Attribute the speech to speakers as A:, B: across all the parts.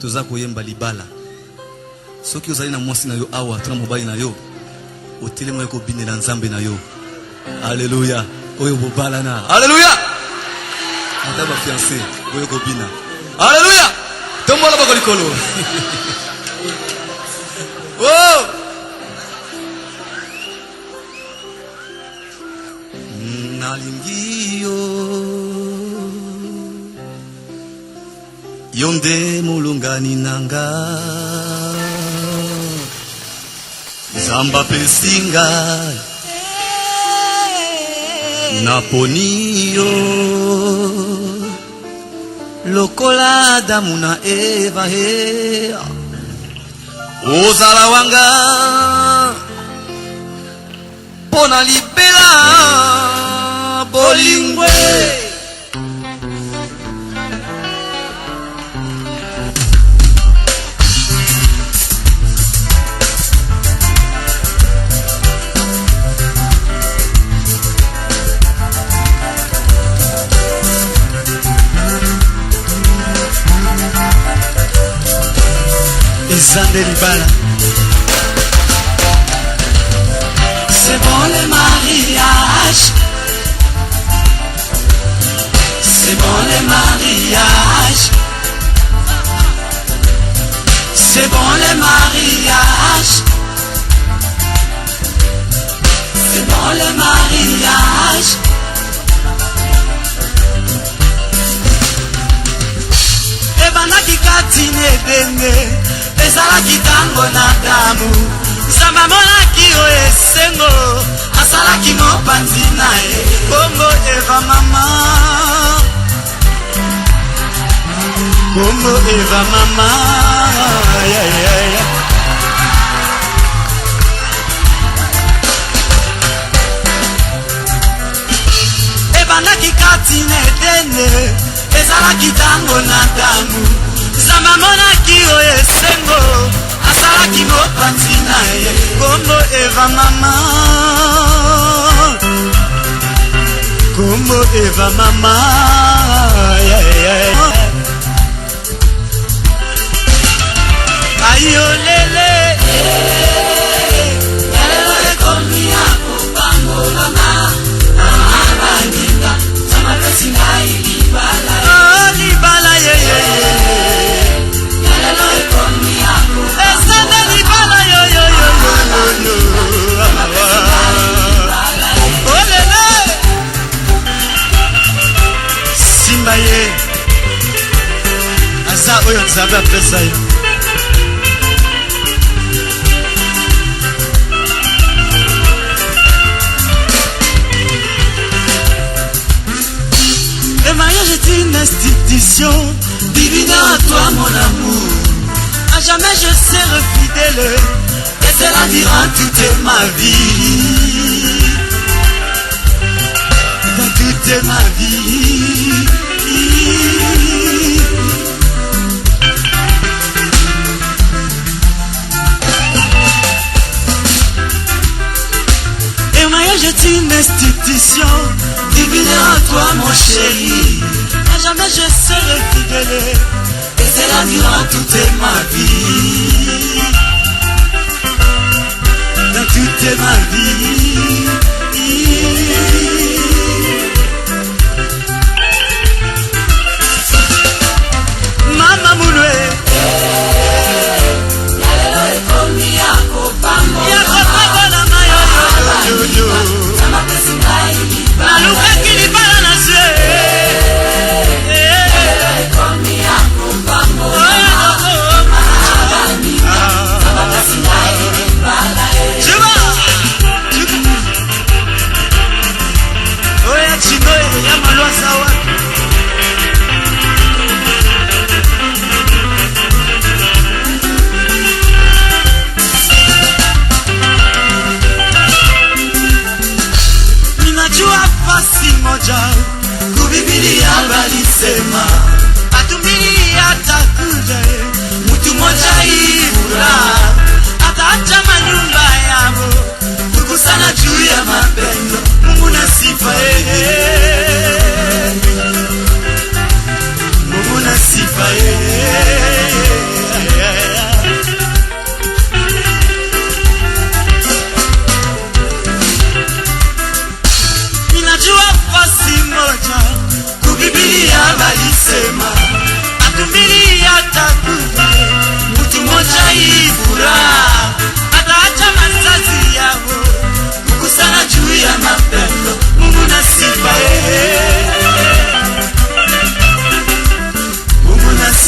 A: Toza koyemba libala. Soki ozali na mwasi na yo awa to na mobali na yo, otelema yo kobinela Nzambe na yo. Alléluia. Oyo bobalana. Alléluia. Ata ba fiancé oyo kobina. Alléluia. Tombola bako likolo. Oh! Nalingi yo. Yo nde molongani na nga. Nzambe apesi nga naponi yo lokola Adamu na Eva he ozala wanga mpo na libela bolingo.
B: Eza nde libala. C'est bon le mariage. C'est bon le mariage. C'est bon le mariage. C'est bon le mariage. Ebandaki kati na Edene, ezalaki ntango na Adamu. Nzambe amonaki oyo esengo, asalaki mopanzi na ye bongo Eva mama, bongo Eva mama, yeah, yeah, yeah. Ebandaki kati na Edene, ezalaki ntango na Adamu. Nzambe amonaki oyo esengo, asalaki mopanzi na ye kombo Eva mama, kombo Eva mama, yeah, yeah. Ayolele lelo ekomi ya kopambolama, baninga, Nzambe apesi ngai libala. Oh, libala yeyeye lelo ekomi ya esanda libala yoyoyoyoyo. Olele simba ye aza oyo Nzambe apesa yo. Le mariage est une institution divine à toi mon amour. À jamais je serai fidèle et cela durant toute ma vie. Dans toute ma vie. Et mariage est une institution divine à toi mon chéri. À jamais je serai fidèle et cela durant toute ma vie. Dans toute ma vie. Mama Moulwe
C: lelo ekomi ya
B: kopambolama yoyoyoyo.
C: Nzambe apesi ngai libala.
B: Nalukaki libala na zwe.
C: Ekomi ya kopambolama, baninga, Nzambe apesi ngai libala.
B: Oya chino ya malwasa wapi? Ninajua fasi moja kubibilia balisema atumbili atakuja mutu moja ibura ataacha manyumba yabo kukusana juu ya mapendo. Mungu na sifa eh. Mungu na sifa eh.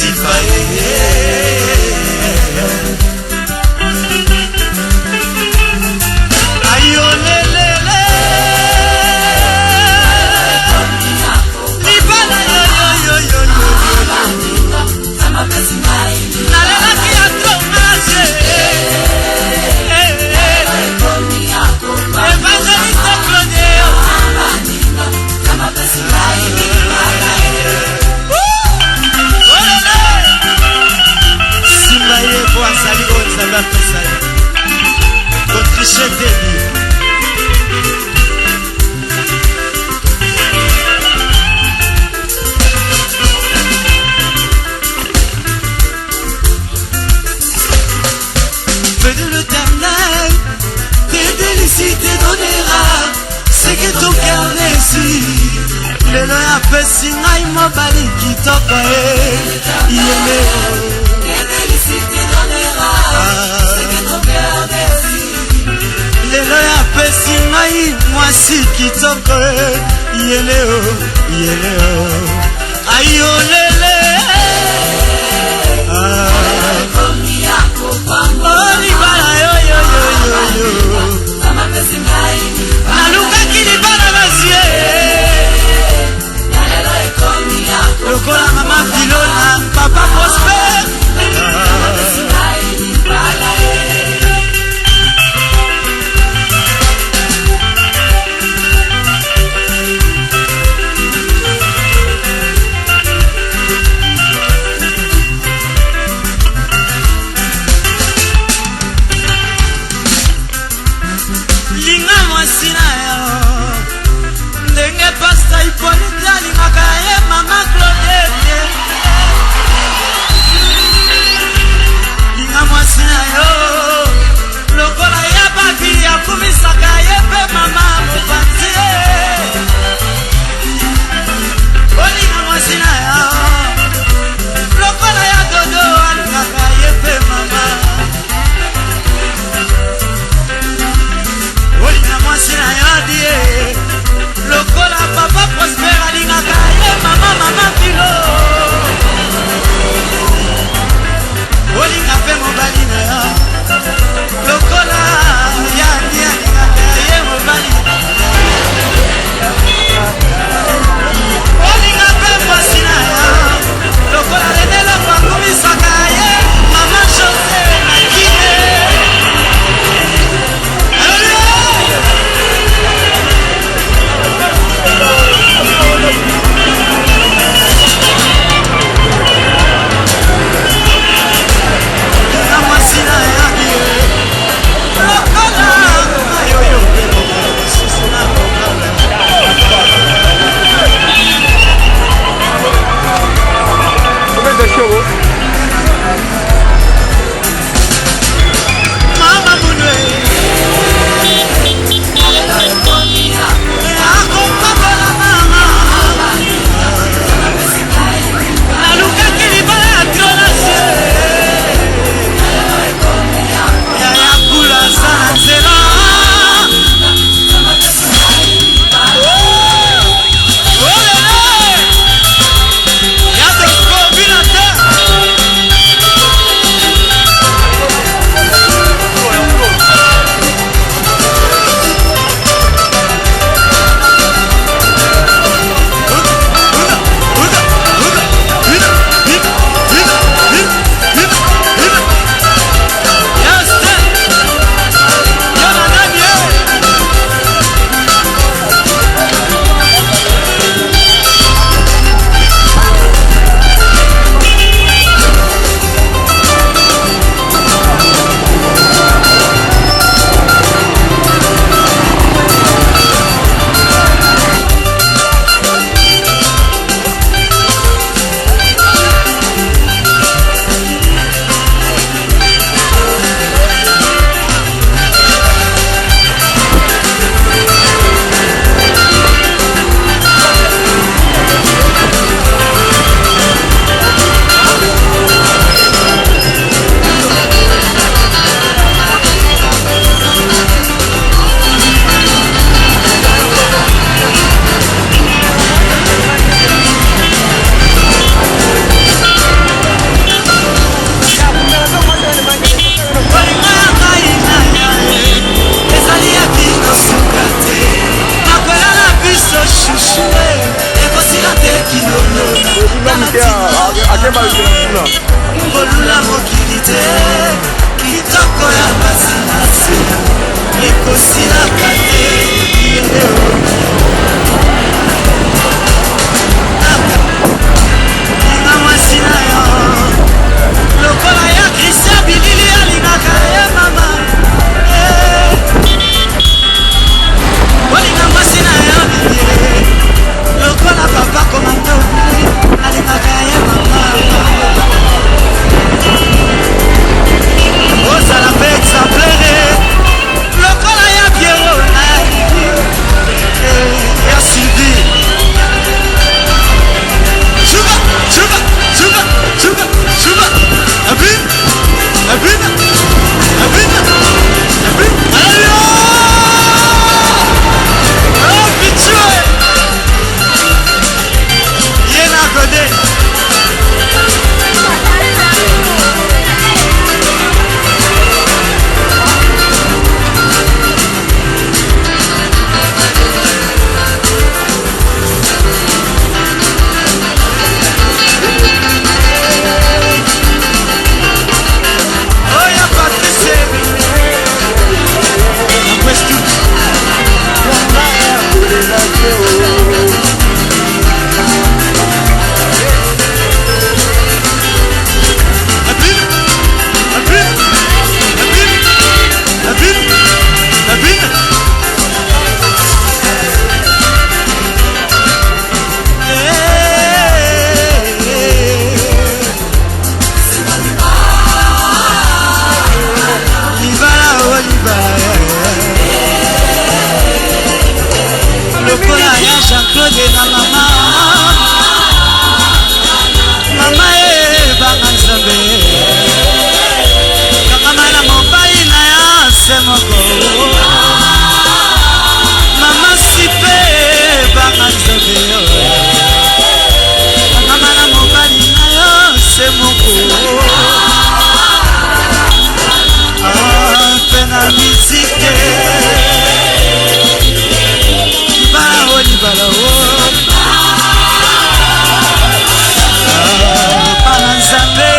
B: Sifa ye. Ayo lelele libala yoyoyoyo nalelaki ya tromage. Evangeliste Claudio. Simba ye po azali oyo Nzambe apesa ye, kotriche te bi. Feu de l'Éternel tes délices te donnera ce que ton cœur désire. Lelo apesi ngai mobali kitoko e yele.
C: Tes délices te donnera ce que ton cœur désire.
B: Lelo apesi ngai mwasi kitoko e yele o yele o ayo lele. Ah. Oh, libala yoyoyoyoyo nalukaki libala nazie lokola mama Filona, papa Prosper. Linga mwasi na yo ndenge pasta Hippolyte alingaka ye mama Claudete. Linga mwasi na yo lokola ya babi akumisaka ye mpe mama mopanzi ye. Olinga mwasi na yo lokola ya Dodo alingaka ye mpe mama. Olinga mwasi na yo die lokola papa Prosper alingaka ye mama, mama Filo. Olinga mpe mobali na yo lokola yandi alingaka ye mobali. Olinga mpe mwasi na yo lokola Reneloko akumisaka ye mama José na Kine. Alléluia! Na mwasi na yo lokola ayoyo mosusu na.
D: Combien de chevaux?
B: Mama Munwe akopakola mama. Nalukaki libala ya tronase yaya kula aza na nzela. Olele ya dosko bina te. Kolula mokili te, kitoko ya basi na se ekosilaka te. Linga mwasi na yo lokola ya Christian Bilili alingaka ye mama. Eh. Olinga mwasi na yo Bilili lokola papa komando alingaka ye mama. Ozala mpe exemplaire lokola ya Pierrot na ya Sylvie. Suba, suba, suba, suba, suba. Abim, abim, abim, abim. Alléluia! Oh, Pichou! Ye na Godé. Oh, ya Patrice. Après tout. Abim, abim, abim, abim, abim. Libala o libala, lokola ya Jean-Claude na mama mama ebanga Nzambe, kangama na mobali na ya se moko. Mama sipe, banga Nzambe, kangama na mobali na yo se moko. Ah, mpe na mizike, libala o libala o. Ah, bana Nzambe.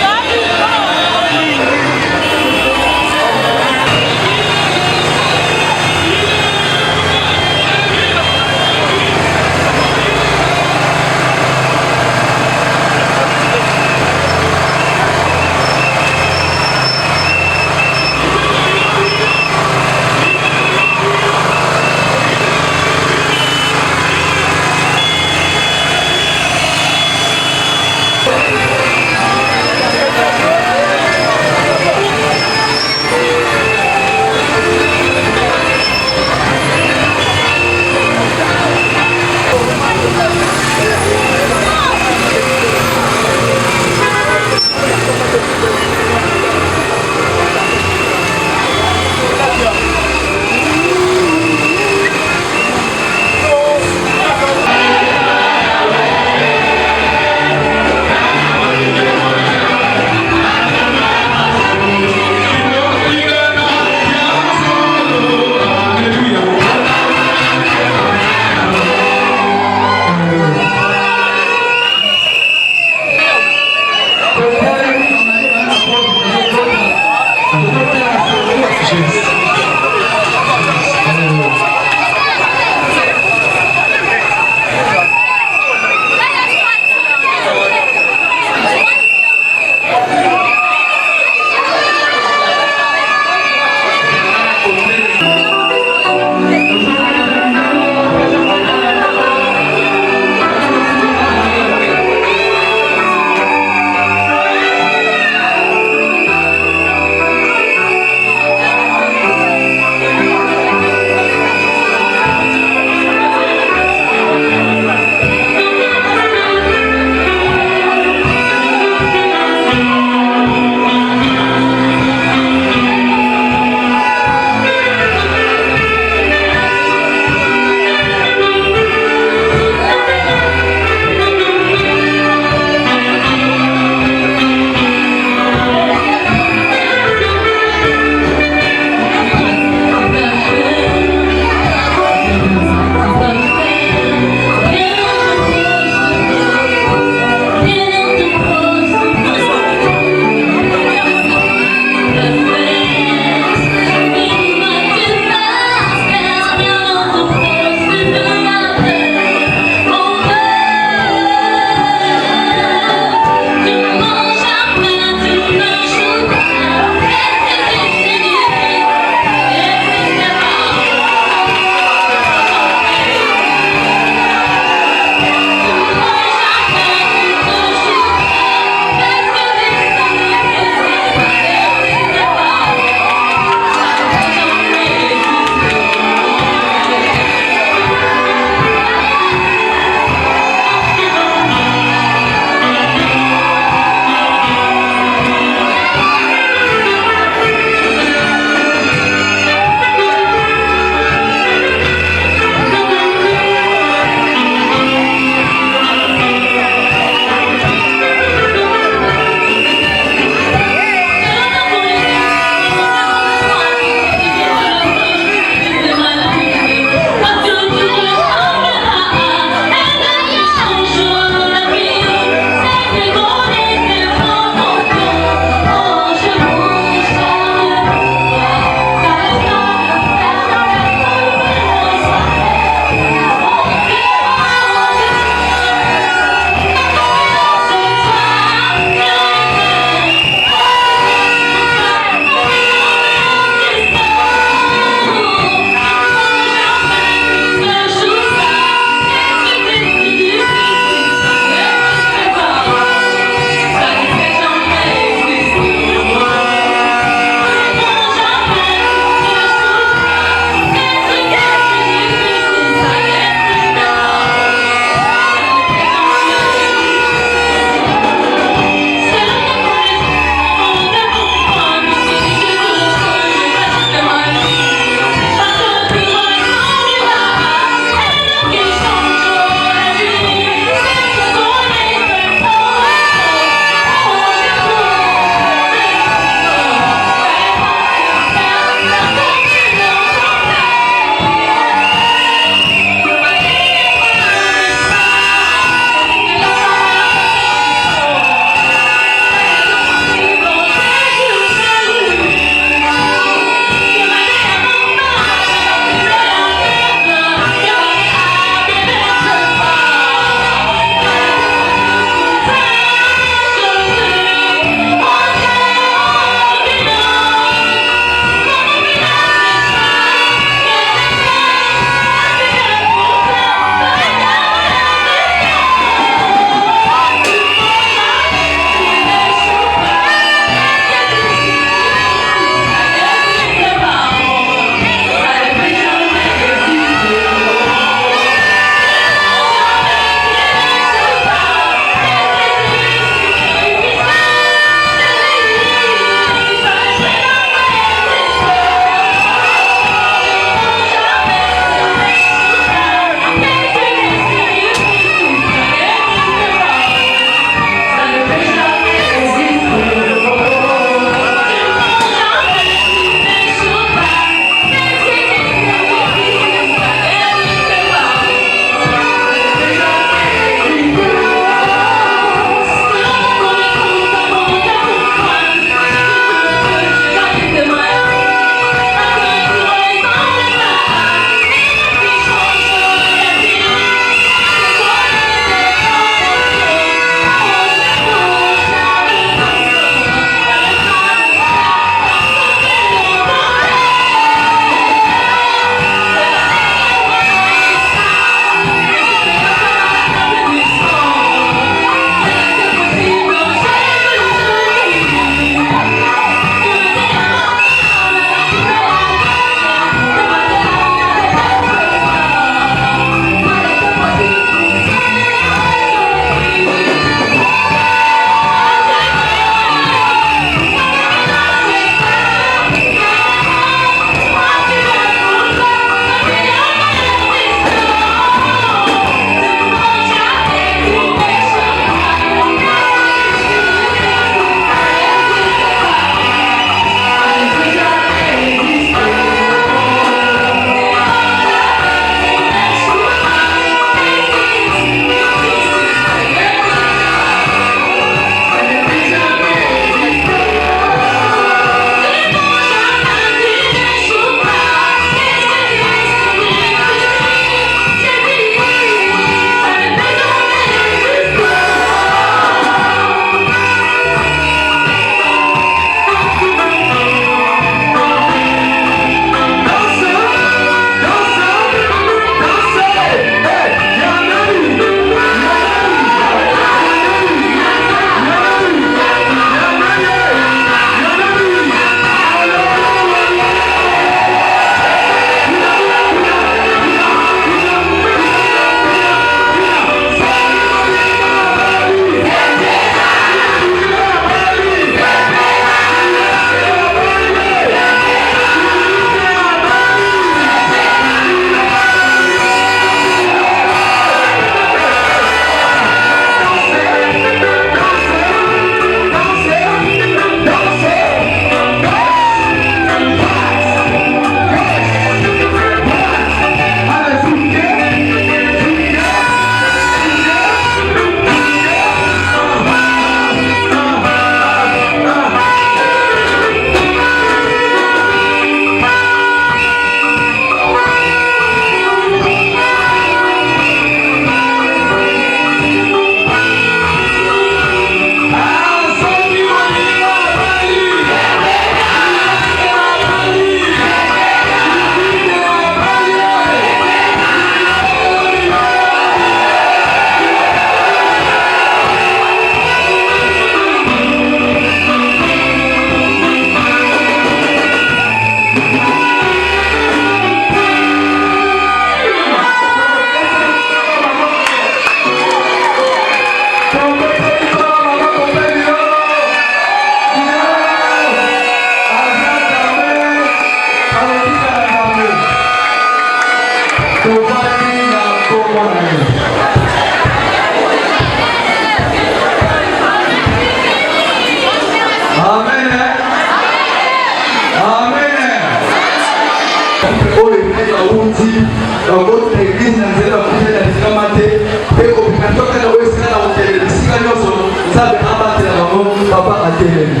A: Bakoti na eglise na nzela bakutani na likama te mpe kobima toka na oyo esika na kokende bisika nyonso Nzambe abatela bango. Papa atelemi.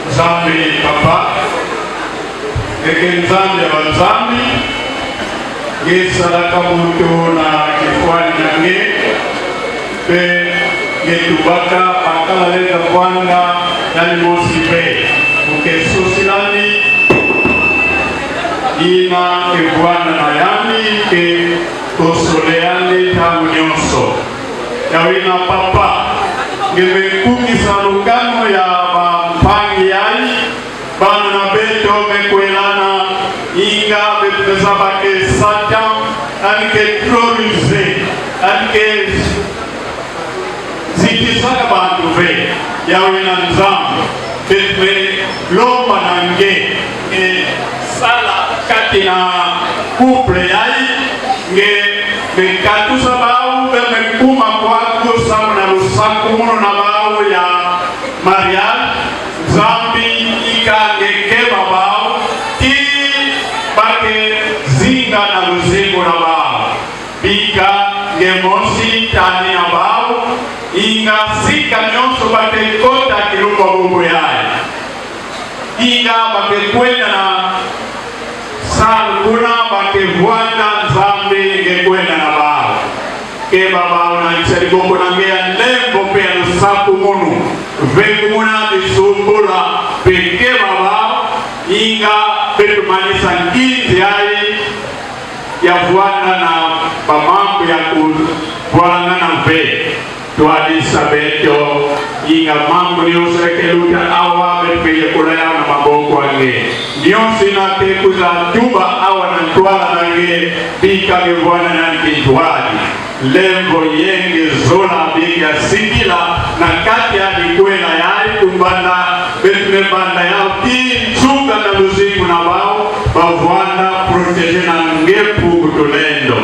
D: Nzambe papa eke Nzambe ya banzambi ngesalaka moto na kifwani na nge mpe ngetubaka bakala leza kwanga na limosi mpe mokesosilani ina kevwanda na yami ke tosoleyani ntango nyonso yawina papa ngemekukisa lukano ya bampangi yayi bana na beto mekwelana inga bepesa bake satan anike trorize anike zikisaka bantu ve yawina nzambe betme lomba na nge nge sala kati na couple yayi nge mekatusa bau be mekuma kwaku samu na lusaku munu na bau ya mariage nzambi ikange keba bau ti bake zinga na luzingu na bau bika nge mosi tani na bau inga sika nyonso bakekota kilumba bubu yaye inga bakekwenda na salu kuna bakevwanda nzambe ngekwenda na bao keba bao na ncha liboko na nge ya lembo mpe ya lusaku munu vekumuna bisumbula mpe keba bao inga betumanisa nkinzi ayi ya vwanda na bamambo ya kuvwanga na ve twalisa beto inga mambo nyonso ekeluta awa betupeyekola yawo na maboko ange nyonso inatekuza tuba awa na ntwala nange bikange vwana nani kintwali lembo yenge zola biki asikila na kati ya likwela yayi kumbanda betume banda yao ti nsuka na luzingu na bao bavwanda protege na ngepu kutulendo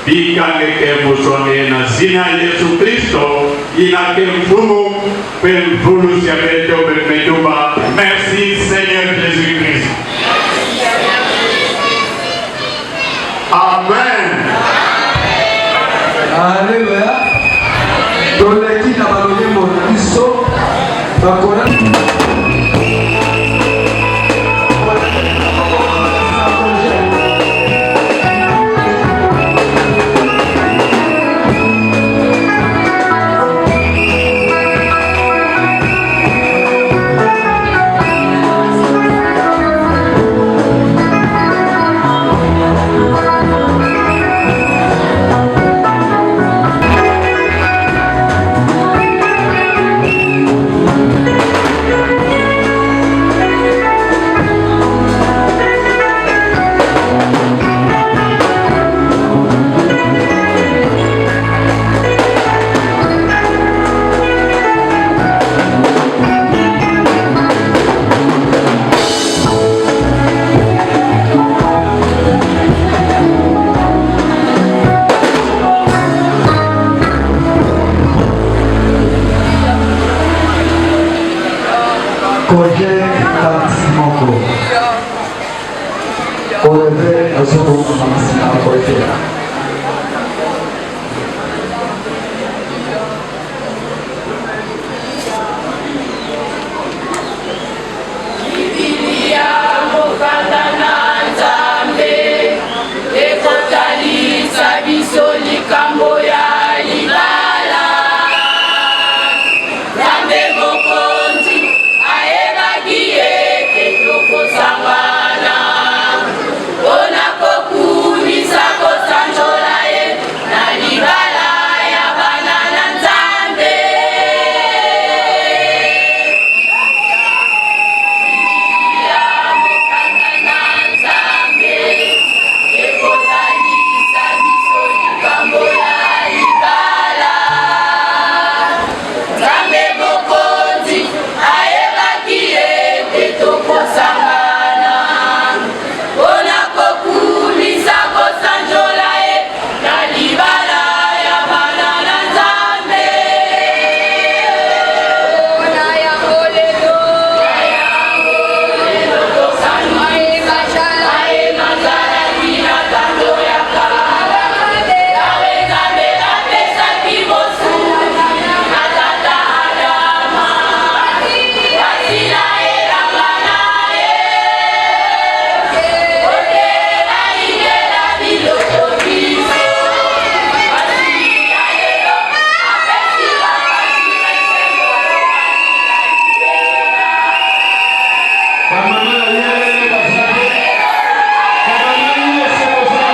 D: bikange ke musonge na zina ya Yesu Kristo inake mfumu pe mvulusi ya beto betumetuba. Merci Seigneur Jésus-Christ. Amen.
A: Aleluya. Toleki na baloyembo na biso bakona. Koje kasi moko oleve azoboma nsima koje.
E: Biblia mokanda na Nzambe ekotalisa biso likambo ya libala. Nzambe Mokonzi ayebaki ete tokosangana mpo na kokumisa kosanjola.
D: Bamama ya yelele baza te. Bamama nyonso boza.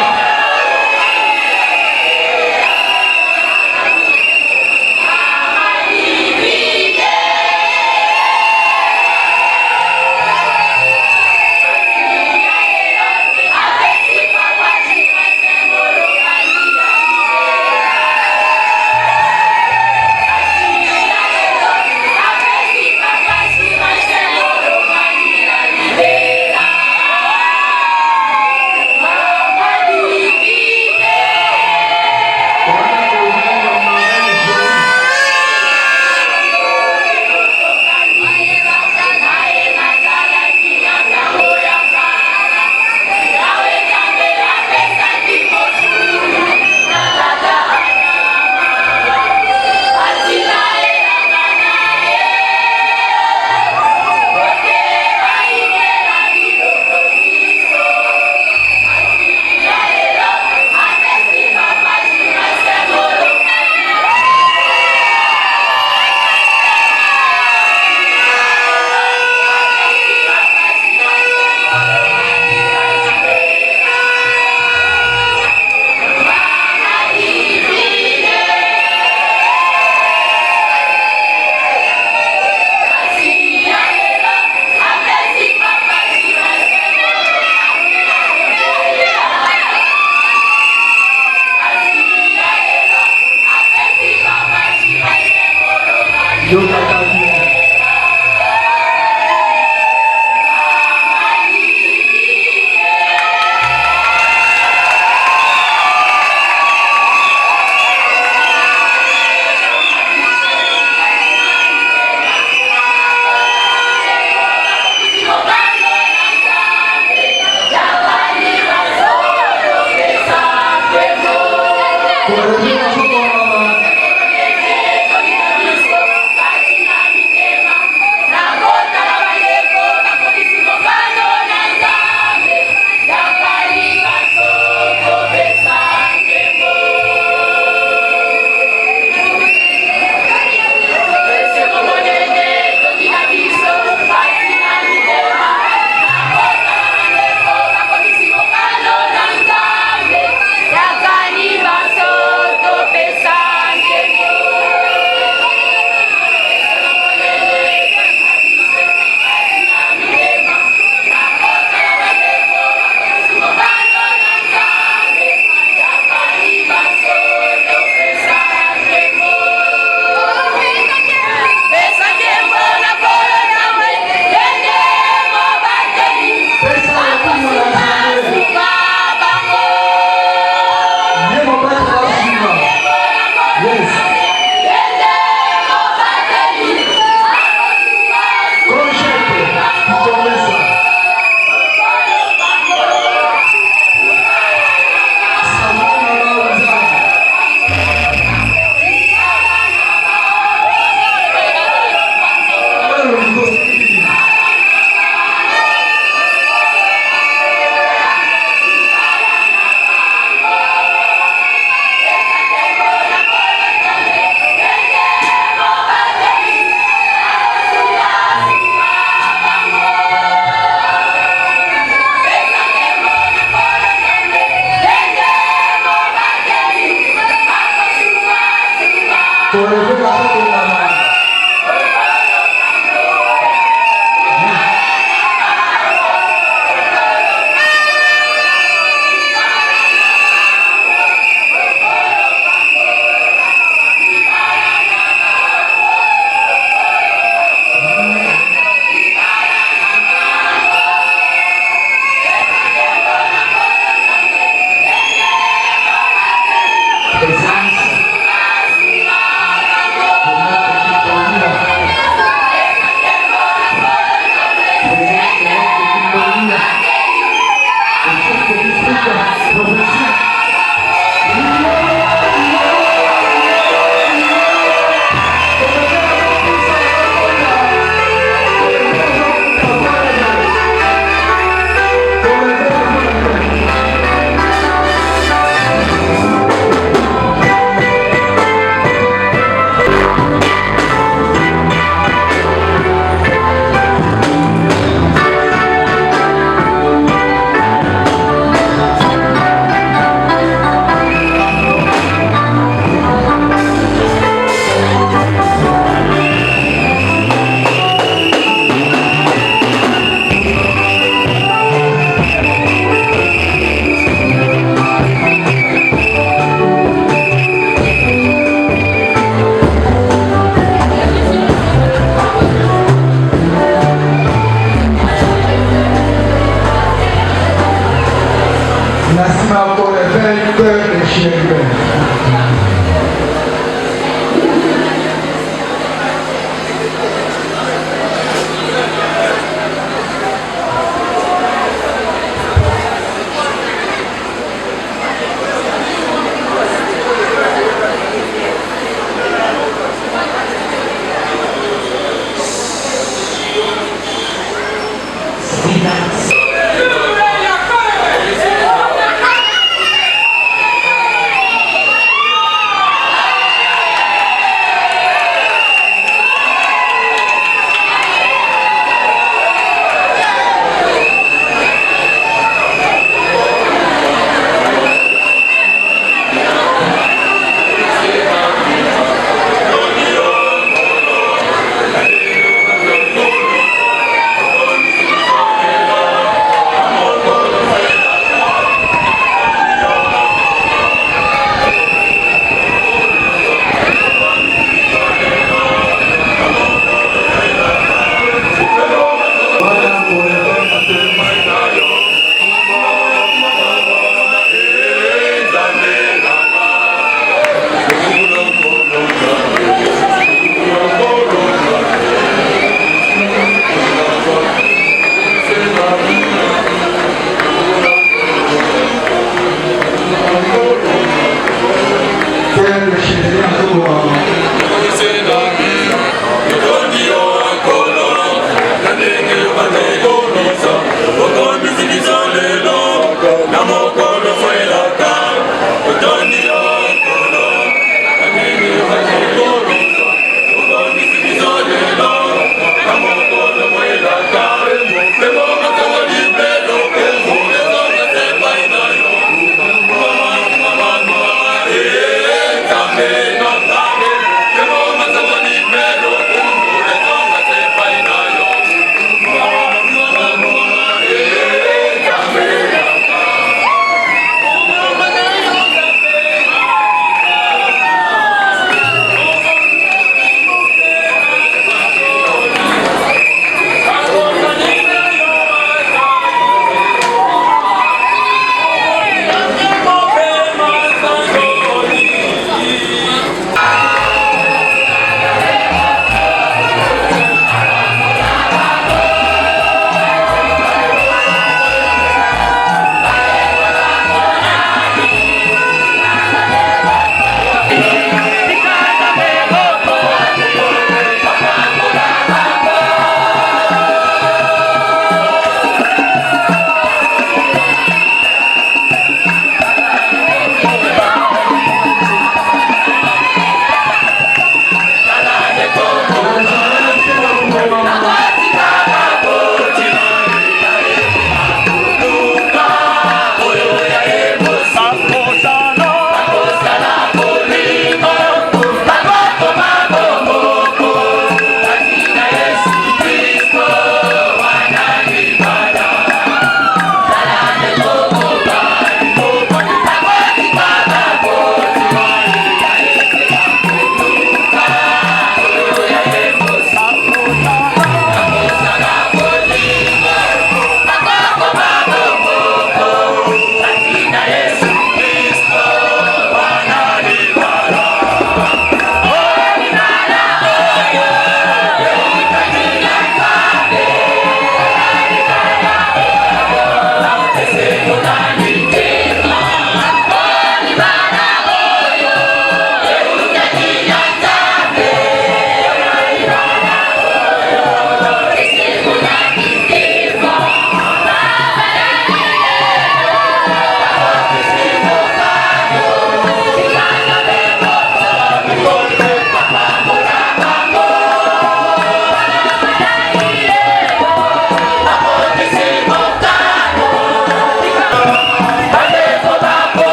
F: makila.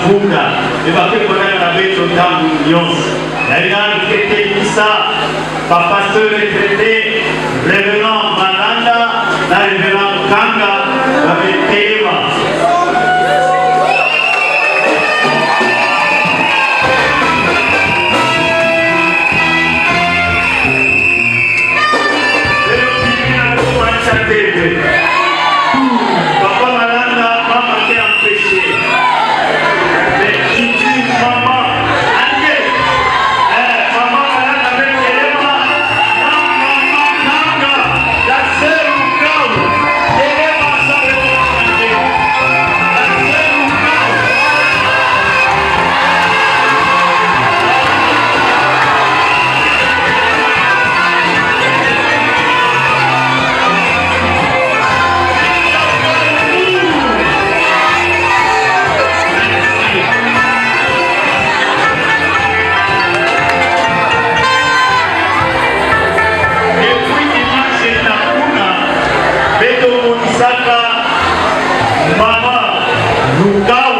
D: Funda me bake konaka na beto ntango nyonso. Nalinga ketelisa ba pasteur retraité Reverend Malanda na Reverend Kanga babetelema. Papa Malanda m'a manqué empêché. Mais tu dis maman, André, eh, maman Malanda avec Telema, maman Kanga, la sœur Lukau, Telema sans le La sœur Lukau. Depuis dimanche na kuna betomonisaka mama Lukau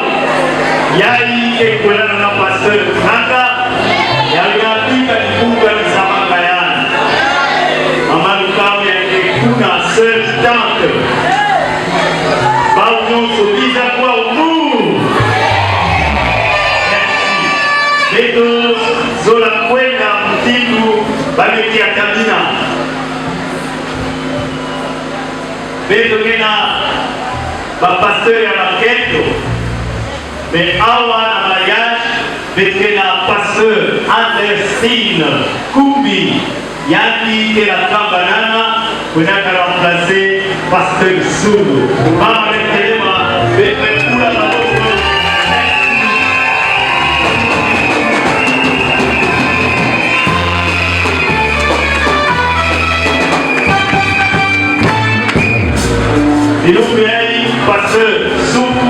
D: yai ekwelana na pasteur Nanga yalingabika likunga lisamaka yana mama Lukau yake kuna sœur tante bao nyonso biza kwa umu beto zola kwenda mtindu baleki ya kabina beto kena bapasteur ya baketo me awa na mariage bete na pasteur Andersine Kumbi yaki ke la kamba nana kwenaka remplacer pasteur Zulu mama betelema bete kula maboko. Bilumbu yayi pasteur Suku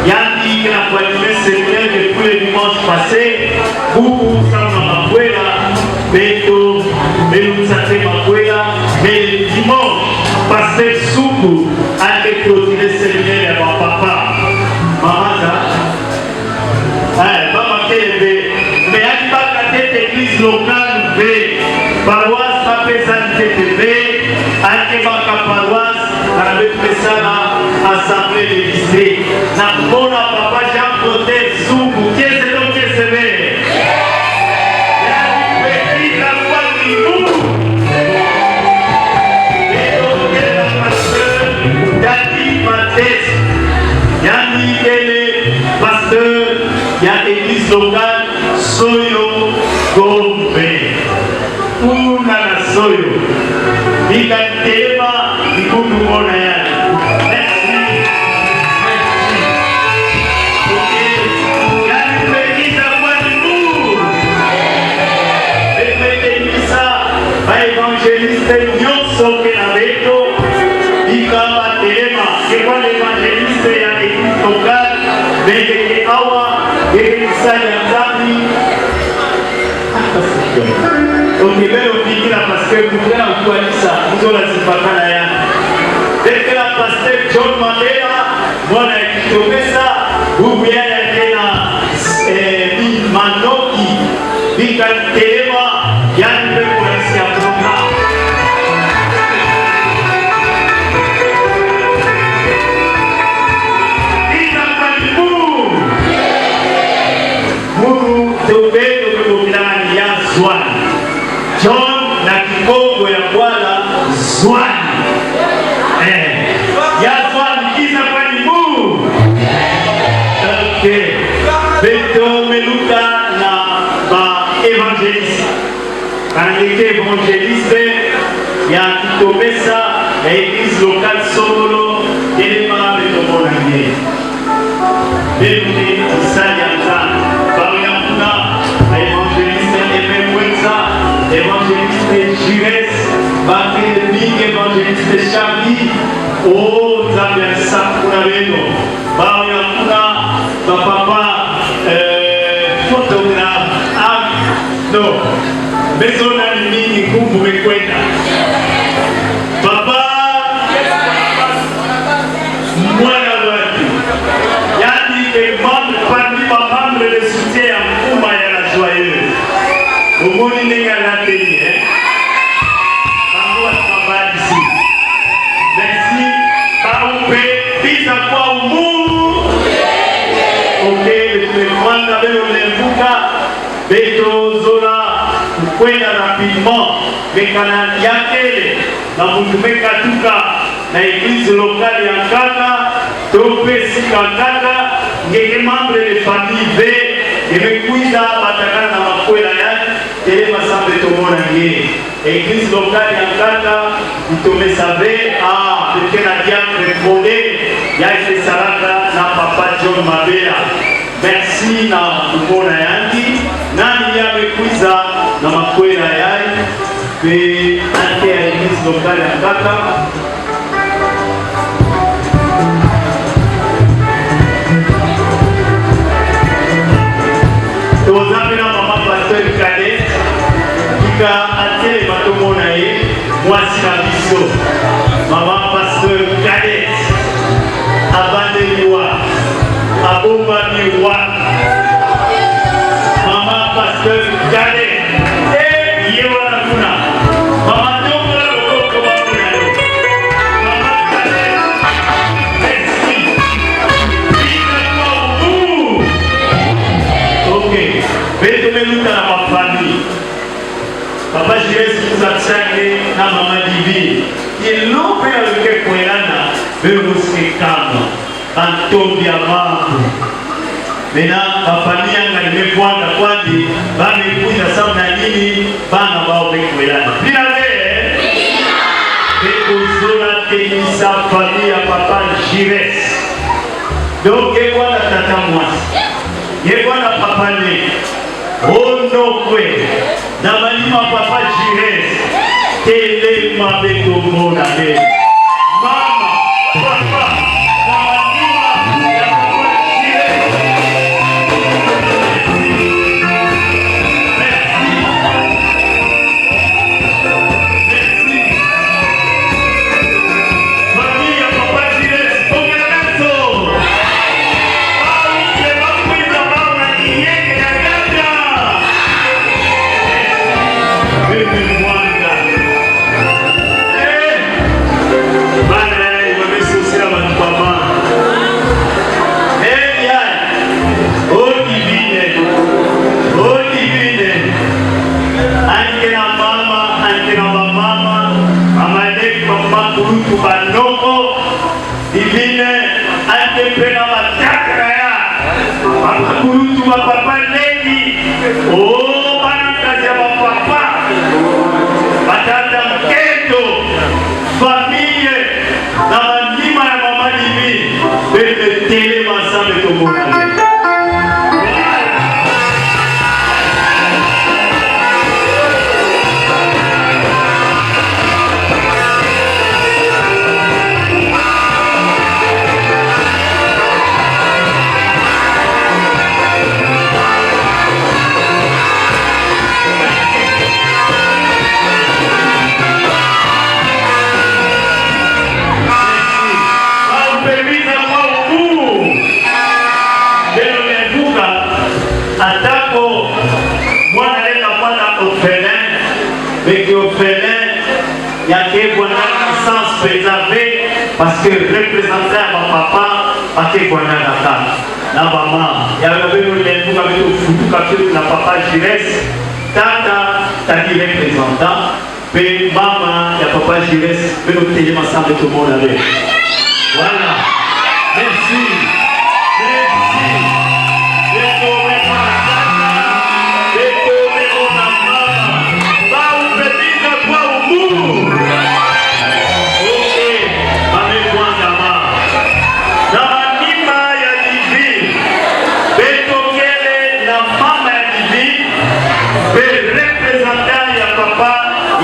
D: yandi ke na koanime séminaire depuis le dimanche passé buku sama makwela beto belukisa te makwela mais le dimanche pasteur Suku ake clôturer séminaire ya bapapa mamaza mama kelebe mais alibaka te église locale ve paroisse bapesani te te ve akebaka paroisse na bepesana assemblée de district na mpona papa Jean Clotaire Zungu kiese to kiese ve yapekita kwa kibu etokela pasteur Dadi Mates yani ele pasteur ya église locale Soyo Gombe kuna na Soyo bikatema likundu mona yani. Merci. Merci. Ok. Yani pekisa kwa libu. Epetelisa ba évangéliste nyonso ke na beto bika batelema kekwa l'évangéliste ya église locale bengeke awa ekekisali ya Nzambi okebele ofikila parce que mutela okualisa muzola zipakala ya bekela pasteur John Mandela mwana ya kitopesa bubu ya yake na eh, manoki bikatelema yani mpe polisi ya programme. Muru tobendo tokokilani ya zwani John na kikongo ya bwala zwani eh, ya zwani kisa kwani mu ok beto meluka na ba évangéliste balingeke évangéliste ya kitomesa ya église locale songolo telema betomona ye Bembe mosali ya Nzambe baoya kuna ba evangeliste Aime Mwenza, evangeliste Jires, bakende mingi evangeliste Charlie, o oh, Nzambe ya nsaku kuna beno baoya kuna bapapa euh, photographe ah, no bezonani mingi nkumbu mekwenda papa Mwana watu yani ke membre parmi ba ndenge alateli eh? Bango bato babalisi. Merci. Baupe biza kwa umu. Ok, tumefanda belo lembuka beto zola kukwenda rapidement mekana yakele na mutu mekatuka na eglise locale ya Nkaka to mpe sika Nkaka ngenge membre de famille ve emekwiza batakana na makwela ya telema sambe tomona nge eglise locale ya Nkaka itomesa ve a peke na diacre Konde ya esesalaka na papa John Mabela. Merci na kumona yangi nani ya mekwiza na makwela yai mpe ante ya eglise locale ya Nkaka. Toza mpe na mama pasteur Cadet tika atelema tomona ye mwasi na biso mama pasteur Cadet abandeli wapi, abombami wapi? Mama pasteur Cadet e ye wana kuna mama tombola loboko bamona yo mama Cadet. Merci. Vive kwa umu. Ok, beto meluta na bafamille papa Jires Kuzatshange na mama Divine ilo mpe aluke kwelana beluske kama bantombi ya mambo mena bafamille yanga limekwanda kwandi bamekuza samu na nini bana bao bekwelana bila be bekozola tenisa famille ya papa Jires. Donc ye wana tata mwasi, ye wana papa ne onokwe na malima papa Jires telema betomona be mama papa na malima ya papa Jires. Merci. Merci. Famille ya papa Jires, bongela naso. Bauke bakwiza bana kiyeke ya ganda. Bebe Mwanda. Eh! Bana ya bamesosila bato bama. Eh, ya. Oh divine. Oh divine. Anke na mama, anke na bamama, mama leki, mama kulutu, banoko divine, anke mpe na batata ya mama kulutu, bapapa leki, o bana kazi ya bapapa, batata nketo, famille na bandima ya mama divine, bebe telema ensemble tomona. Baupemiza kwa ukuu lelo mevuka atako mwana leka mwana orphelin beke orphelin yake bwana licence mpenza ve parce que représentant ya bapapa bakebwanaka kaka na bamama yayo beno lembuka beto futuka pe na papa Jires tata taki représentant mpe mama ya papa Jires beno telema ensemble tomona be. Voilà, merci, merci. Beto mema tata, beto mema mama, baupemiza kwa umu. Ok, bamekwandama na manima ya divine betokele na mama ya divine mpe représentant ya papa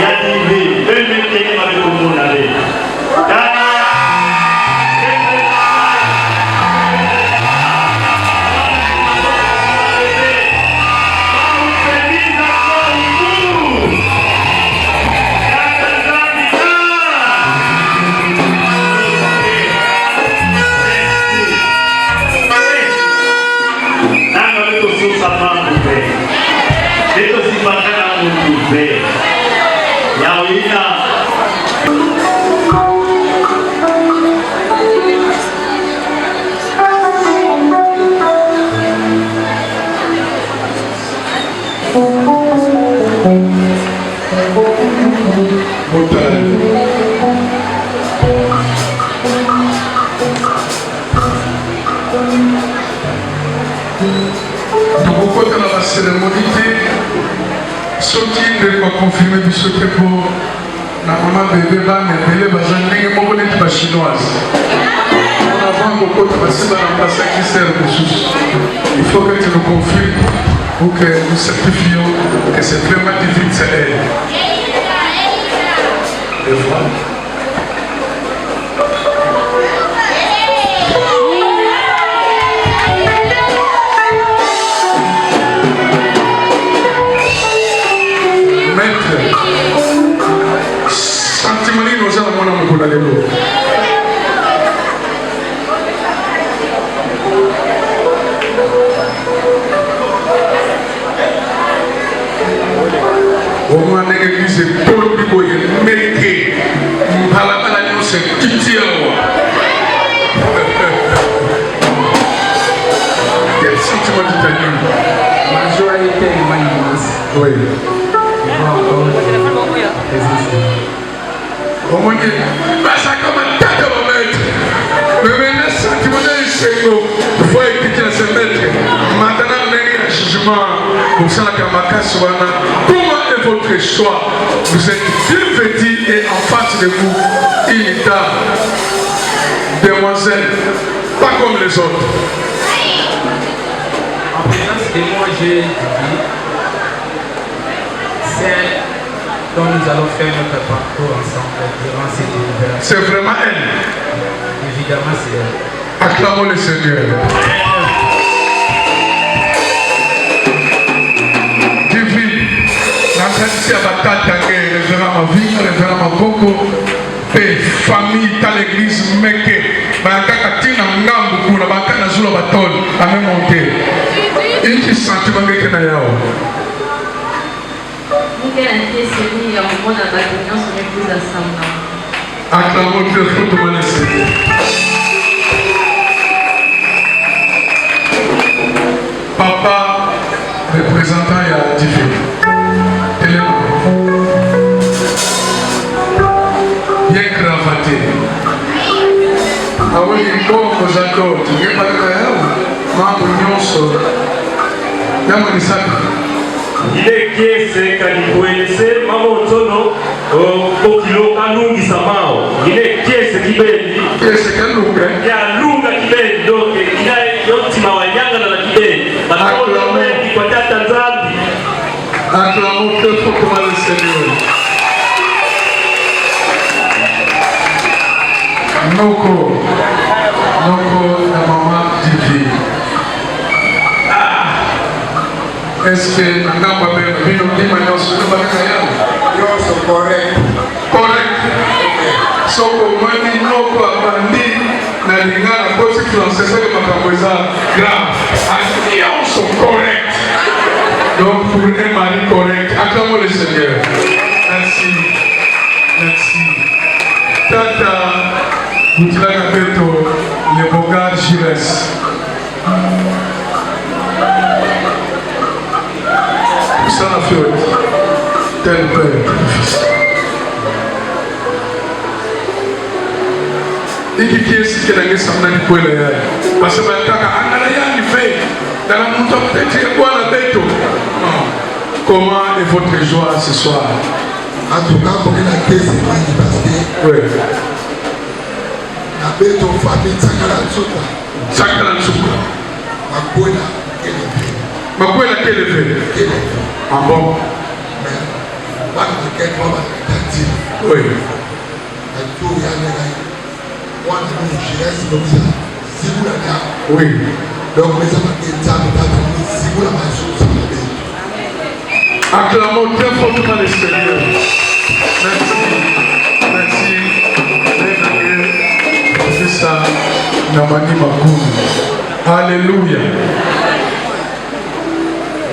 D: ya divine bemetelema bekomona be tala. Baupemiza kwa umu. Tata Nzambi, ah! Nanga betosusa mambo te betosipaka na muntu ve Yawina.
F: Tokokota na baseremoni te soki ndeko akonfirme biso te mpo na mama bebe bana ebele baza ndenge moko neti bachinoise en avant kokota basi baremplaçaki sere mosusu. Il faut que tu nous confirmes ou que nous certifions que c'est vraiment divine, c'est elle. Et voilà. Maître, sentiment nini oza na mwana mokolo ya lelo? Omona ndenge eglise etondi boye meke mbalabala nyonso ekiti awa. Quel sentiment tu t'animes?
G: Ma joie est tellement immense.
F: Oui.
G: Je vois encore la présence de Dieu.
F: Omoni bazalaka matata bamaître, mais maintenant sentiment na esengo voi ekiti na se. Maître, maintenant ndenge ya jugement kosalaka makasi wana, comment est votre choix? Vous êtes bien vêtu et en face de vous une dame, demoiselle pas comme les autres.
G: En présence de moi, j'ai dit celle dont nous allons faire notre parcours ensemble durant cette délibération.
F: C'est vraiment elle?
G: Évidemment, c'est elle.
F: Acclamons le Seigneur. Divine, nakanisi ya batata nge révérend Mavinga, révérend Maboko mpe famille ta l'église meke bayakaka ntina ngambu kuna bayaka na zula batole ame monte iki sentiment ngeke na yao.
H: Muke na nkeseni ya komona bato nyonso mekuza samba.
F: Acclamons très fortement le Seigneur. Papa, représentant ya Divine, telema. Bien cravaté. Awi mbongo za dot, ngebalaka yawo, mambo nyonso. Yamonisaka.
I: Ile kiese kalikwelese mama otono okilo kalungisa mao ile kiese kibendi.
F: Kiese kalunga.
I: Ya lunga kibendi, donc ina yotima wanyanga na kibendi batoto kwa tata Nzambi.
F: Acclamons très fortement le Seigneur. Noko, Noko na mama Divine. Ah, est-ce que na ngambo ya bino ndima nyonso nobakaka yawo?
J: Nyonso correct.
F: Correct. Soki omoni noko abandi na lingala kosi français, soki makambo eza grave, nyonso correct. Donc pour un mari correct, acclamons le Seigneur. Merci. Merci. Tata Boutilaka Beto, le Bogard Gires. Ça la fait tel père, tel fils. Iki kiesi kenange samnani kwele yaye parce que kaka angala yani fait dans la montagne peut-être quoi la beto. Comment est votre joie ce soir?
J: En tout cas, pour la caisse mingi parce que
F: oui.
J: Na beto famille Tsakala Nsuka.
F: Tsakala Nsuka.
J: Makwela Keleve.
F: Makwela Keleve.
J: Keleve.
F: Ah bon?
J: Mais bana bakende ba batantine.
F: Oui.
J: Na tour ya ngai mwana no jeunesse lobisa zibula nya.
F: Oui.
J: Donc mais ça va nzambe tata zibula masusu na beto.
F: Acclamons très fortement le Seigneur. Merci. Merci. Professeur Namani Makouni. Alléluia.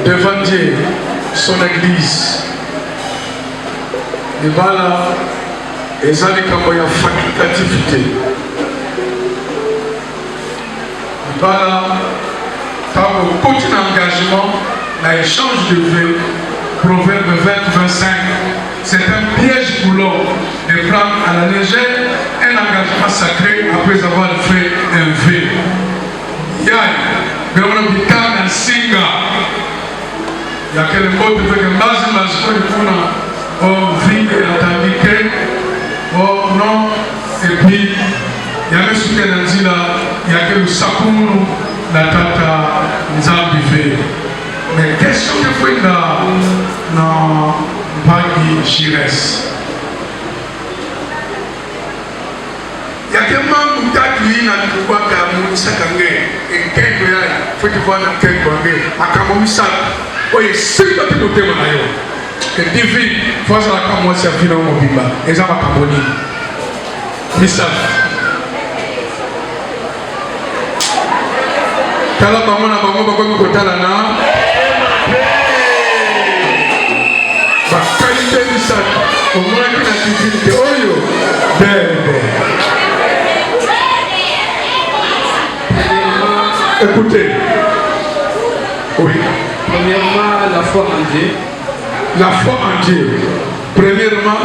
F: Devant Dieu, son église. Libala eza likambo ya facultatif te. Libala ntango okoti na engagement na échange de vœux, Proverbe 20, 25, c'est un piège pour l'homme de prendre à la légère un engagement sacré après avoir fait un vœu. Yai, biloko bitanga nsinga yakele mbote peke mbazi mbazi kweli kuna oh vide atandi ke oh non et puis yame suke na nzila yake lusakumunu na tata nzambi ve mais question ke kwenda na mpangi jires Yake mambu tatu yina tubaka amonisaka nge enkento yaye futi vwana nkento ange makambo misato oyo esimbaki motema na yo ke divine fo azalaka mwasi ya vino mobimba eza makambo nini misato tala bango na bango bakomi kotala na bakalite misato omonaki na divine te oyo bebe. Écoutez. Oui.
G: Premièrement, la foi en Dieu.
F: La foi en Dieu. Premièrement,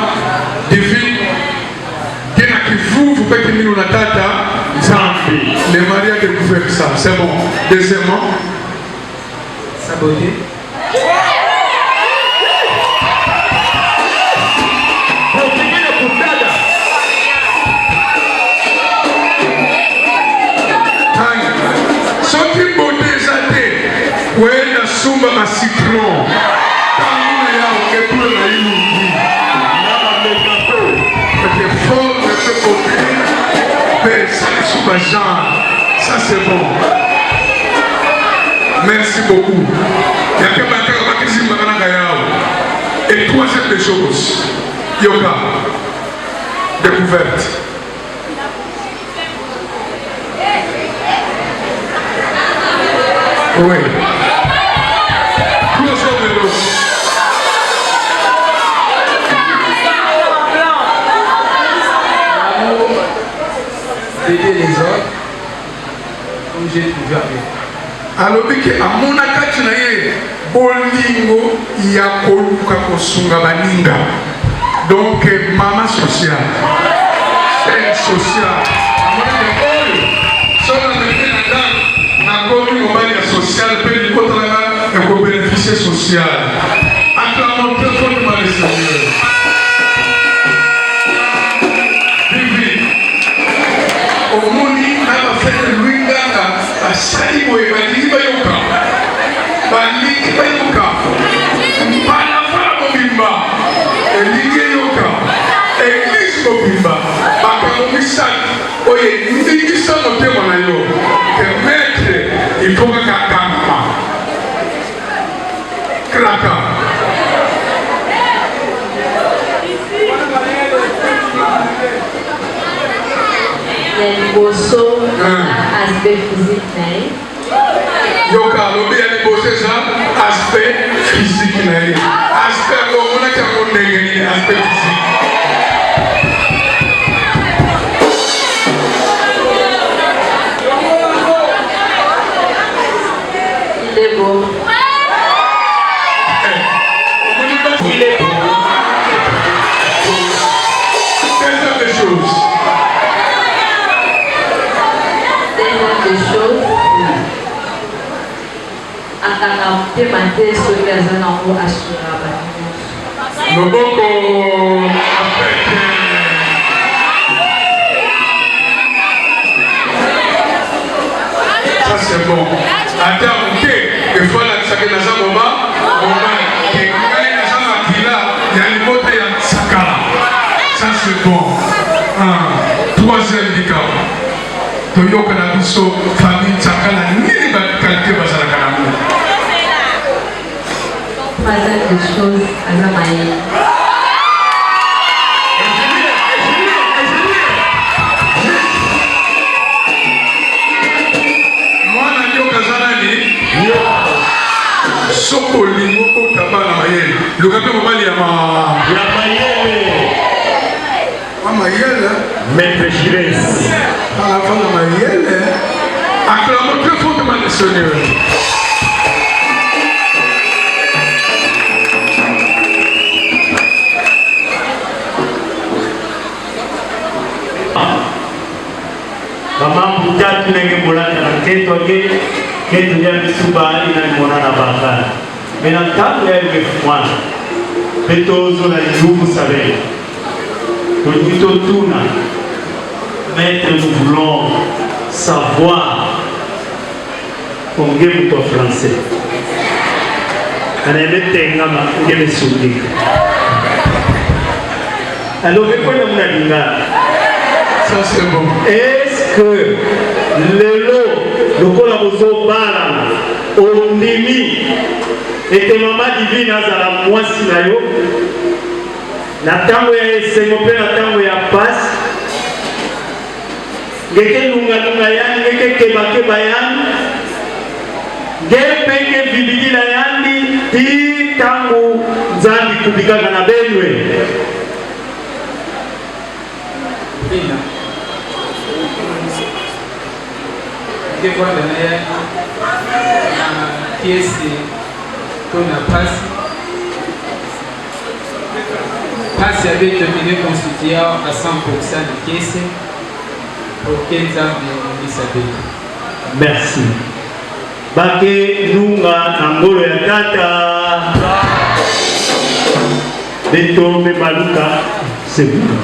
F: divine Kena kivuvu pe kiminu na tata Nzambi. Le mari a découvert ça, c'est bon. Deuxièmement,
G: sa beauté.
F: Soki beauté eza te, koyenda sumba ba citron. Tango ya oketula na ilungi. Na ba megapo. Porque forme pe beauté. Pe esali ba genre. Ça c'est bon. Merci beaucoup. Yake bakaka bakisi mbaka yao. Et troisième des choses, yoka, découverte. Oui. Troisième des choses.
G: L'amour d'aider les autres, comme j'ai toujours fait.
F: Alobi ke amona kati na ye bolingo ya koluka kosunga baninga, donc mama sociale, chaîne sociale. Amonaki oyo soki namemi na ndako nakomi mobali ya sociale mpe libota na nga ekobénéficie sociale. Acclamons très fortement le Seigneur. Vivi, omoni na bafete lwinganga basali boye, balingi bayoka, balingi bayoka balabala mobimba elingi eyoka eglise mobimba makambo misato oyo eningisa motema na yo ke maître il faut kaka akangama kraka.
H: Ya liboso, aspect physique na ye.
F: Yoka, alobi ya liboso eza aspect physique na ye. Aspect yango omonaki yango ndenge nini, aspect physique?
H: Il est beau.
F: Il est beau. Deuxième des choses.
H: Deuxième des choses, akanga motema te soki aza nango, asura bato nyonso.
F: Loboko. Ça c'est bon. Ata moke efo alakisaki naza moma mobali ke ngai naza makila ya libota ya nsakala. Ça c'est bon. Ah, troisième likambo toyoka na biso famille Nsakala nini bakalite bazalaka nango.
H: Troisième des choses, aza mayele.
F: Mwana nyoka aza nani? Soki olingi obota bana mayele, luka mpe mobali ya ma
I: ya mayele.
F: mayele.
I: Maître Gires.
F: Aza na mayele. Acclamons très fortement le Seigneur.
I: Mama mutatu ndenge molata na nketo ake keto ya misuba ina mona na bakala me na ntango ya mwana mpe tozola liluku sabe tolingi totuna. Maître, nous voulons savoir onge moto ya français anayemetengama nge mesungika alors ekwenda muna lingala.
F: Ça c'est bon.
I: Est-ce que lelo lokola bozobalana ondimi ete mama Divine azala mwasi na yo na ntango ya esengo mpe na ntango ya pasi, ngeke lungalunga yani, ngeke kebakeba yani, nge mpe nge vibilila yandi ti ntango Nzambi kubikaka na benwe?
G: Ina. Nge vwanda na yani na kiese to na pasi. Pasi ya beto mine constituer à 100% na kiese pour que Nzambe ongisa beto.
I: Merci. Bake nunga na ngolo ya tata. Beto me baluka sebuka.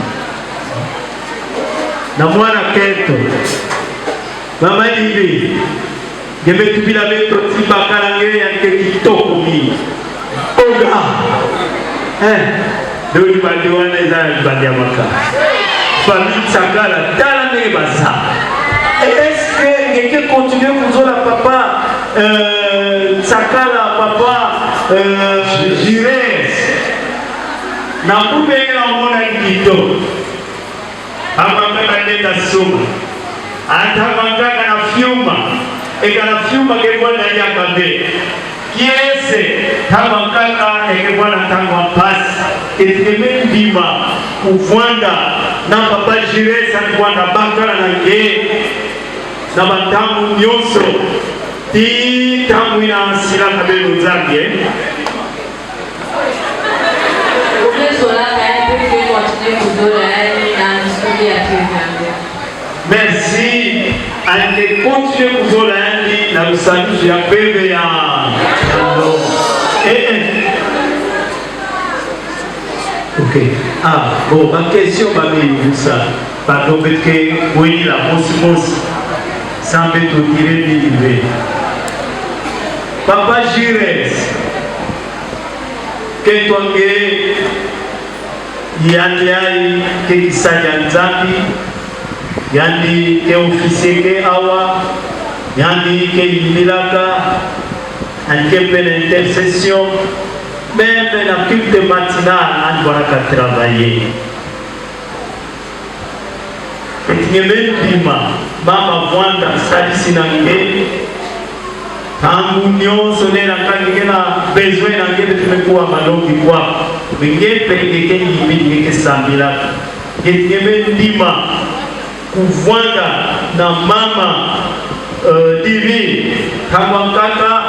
I: Na mwana keto. Mama Libi. Ngebe tubila beto timba kala nge ya nke kitoko mingi. Oga. Eh, do libandi wana eza ya libandi ya maka. Famille Tsakala, tala ndenge baza. Est-ce que ngeke continue kuzola papa Tsakala, papa Jires? Na kubenge na omona kitoko. Amangaka nde kasuma atamangaka na fyuma eka na fyuma ke bwana yaka be kiese tamangaka eke bwana ntango ya mpasi etikeme ndima kuvwanda na papa Jires akuvwanda bakala na nge na bantango nyonso ti ntango ina asilaka beno Nzambe. Merci. Ande continue kuzola yandi na lusalusu ya pembe ya eh, eh. Ok. Ah, bon, ma question bameyubusa pardon betke boyila mosi mosi sambe totire mingi ve Papa Jires ketwange yandi ai ke kisali ya Nzambi yandi ke officier ke awa yandi ke yimilaka anke mpe na intercession meme na culte matinal andi bwanaka travailler Etingeme ndima mama vwanda salisi na nge tangu nyonso nde nakangi nge na besoin na nge tumekuwa malongi kwa nge mpe ngeke yimi ngeke sambilaka etingeme ndima kuvwanda na mama Divine tangu nkaka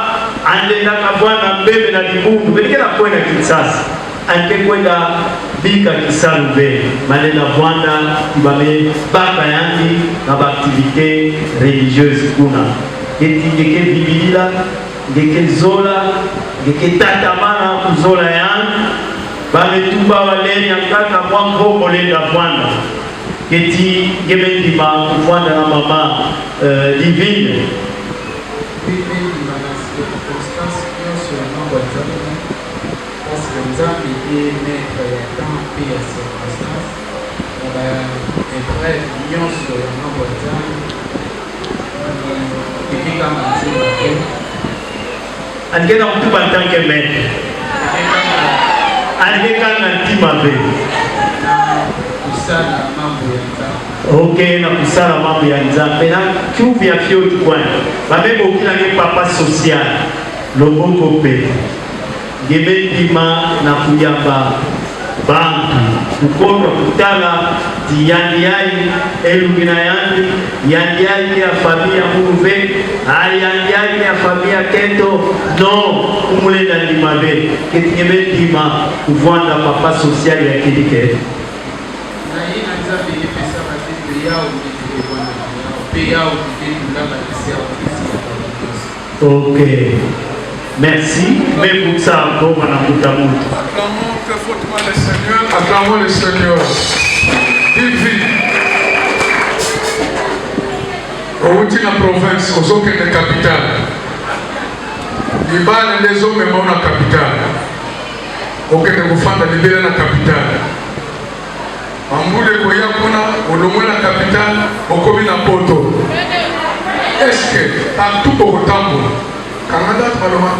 I: andendaka bwana mbebe na libundu belike na kwenda Kinshasa anke kwenda bika kisalu be malena vwanda ibame baka yandi na ba activité religieuse kuna eti ngeke bibilila ngeke zola ngeke tatamana kuzola yandi bametumba balenya kaka mwa mbongo lenda vwanda keti ngeme ndima kuvwanda na mama Divine.
G: Mpe ndima na circonstance nionso ya ngambo ya Nzambe, parce que Nzambe ye maitre ya temps mpe ya circonstance, na ba epreuves nionso ya ngambo ya Nzambe, ekekanga nzemba te.
I: Alikeka kutuba en tant que maître. Alikeka na ntima mpe.
G: Kusala mambo ya Nzambe.
I: Ok, na kusala mambo ya Nzambe na cuve ya fioti coin. Babe bokila nge papa social. Loboko mpe. Ngebe ndima na kuyamba bantu. Kukondwa kutala. Ti yandi yayi elungi na yandi, yandi yayi ke ya famille ya munu ve, ah yandi yayi ke ya famille ya kento, non kumulenda ndima ve, keti nge be ndima kuvwanda papa social ya kedi ke.
G: Na ye na Nzambe epesama te to yawe nde toke vwanda na yawe, pe yawe toke tulama te service ya bato nyonso.
I: Ok merci me bukisa ngoma na mbuta muntu.
F: Acclamons très fortement le Seigneur. Acclamons le Seigneur. Vivi. Outi na province, ozokende capitale. Libala nde ezomema yo na capitale. Okende kofanda libela na capitale. Bambula ekoya kuna, olongwe na capitale, okomi na poto. Est-ce que partout okotambola? Kanga date baloba.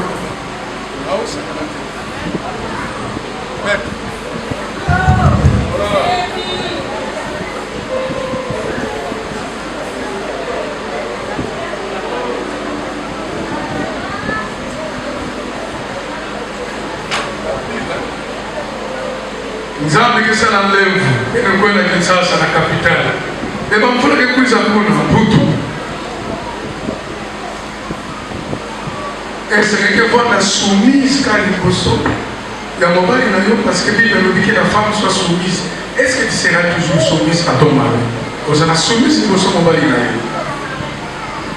F: Nzambe kesala lemvu ene kwenda Kinshasa na capitale me bamvula ke kwiza kuna mputu esengeke vanda soumise ka liboso ya mobali na yo parce que Bible elobi que la femme soit soumise. Est-ce que tu seras toujours soumise à ton mari? Ozala soumise liboso mobali na yo.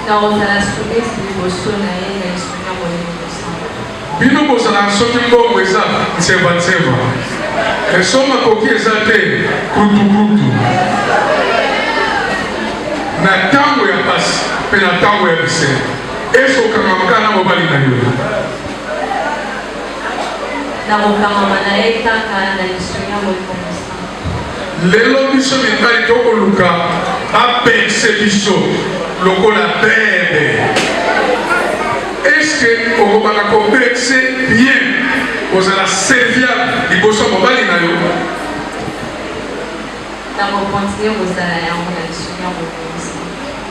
H: Nakozala soumise liboso na ye na lisungi ya Molimo Mosantu.
F: Bino bozalaka soki mbongo eza nseva nseva, mais soki makoki eza te kutu kutu. Na tango ya pasi pe na tango ya bisengo, est-ce okangama kaka na mobali na yo?
H: Nakokangama na ye kaka na lisungi ya Molimo Mosantu.
F: Lelo biso mibali tokoluka ba perce biso lokola bebe. Est-ce que okobanda ko perce bien kozala serviable liboso ya mobali na yo?
H: Nako continuer kozala yango na lisungi ya Molimo Mosantu.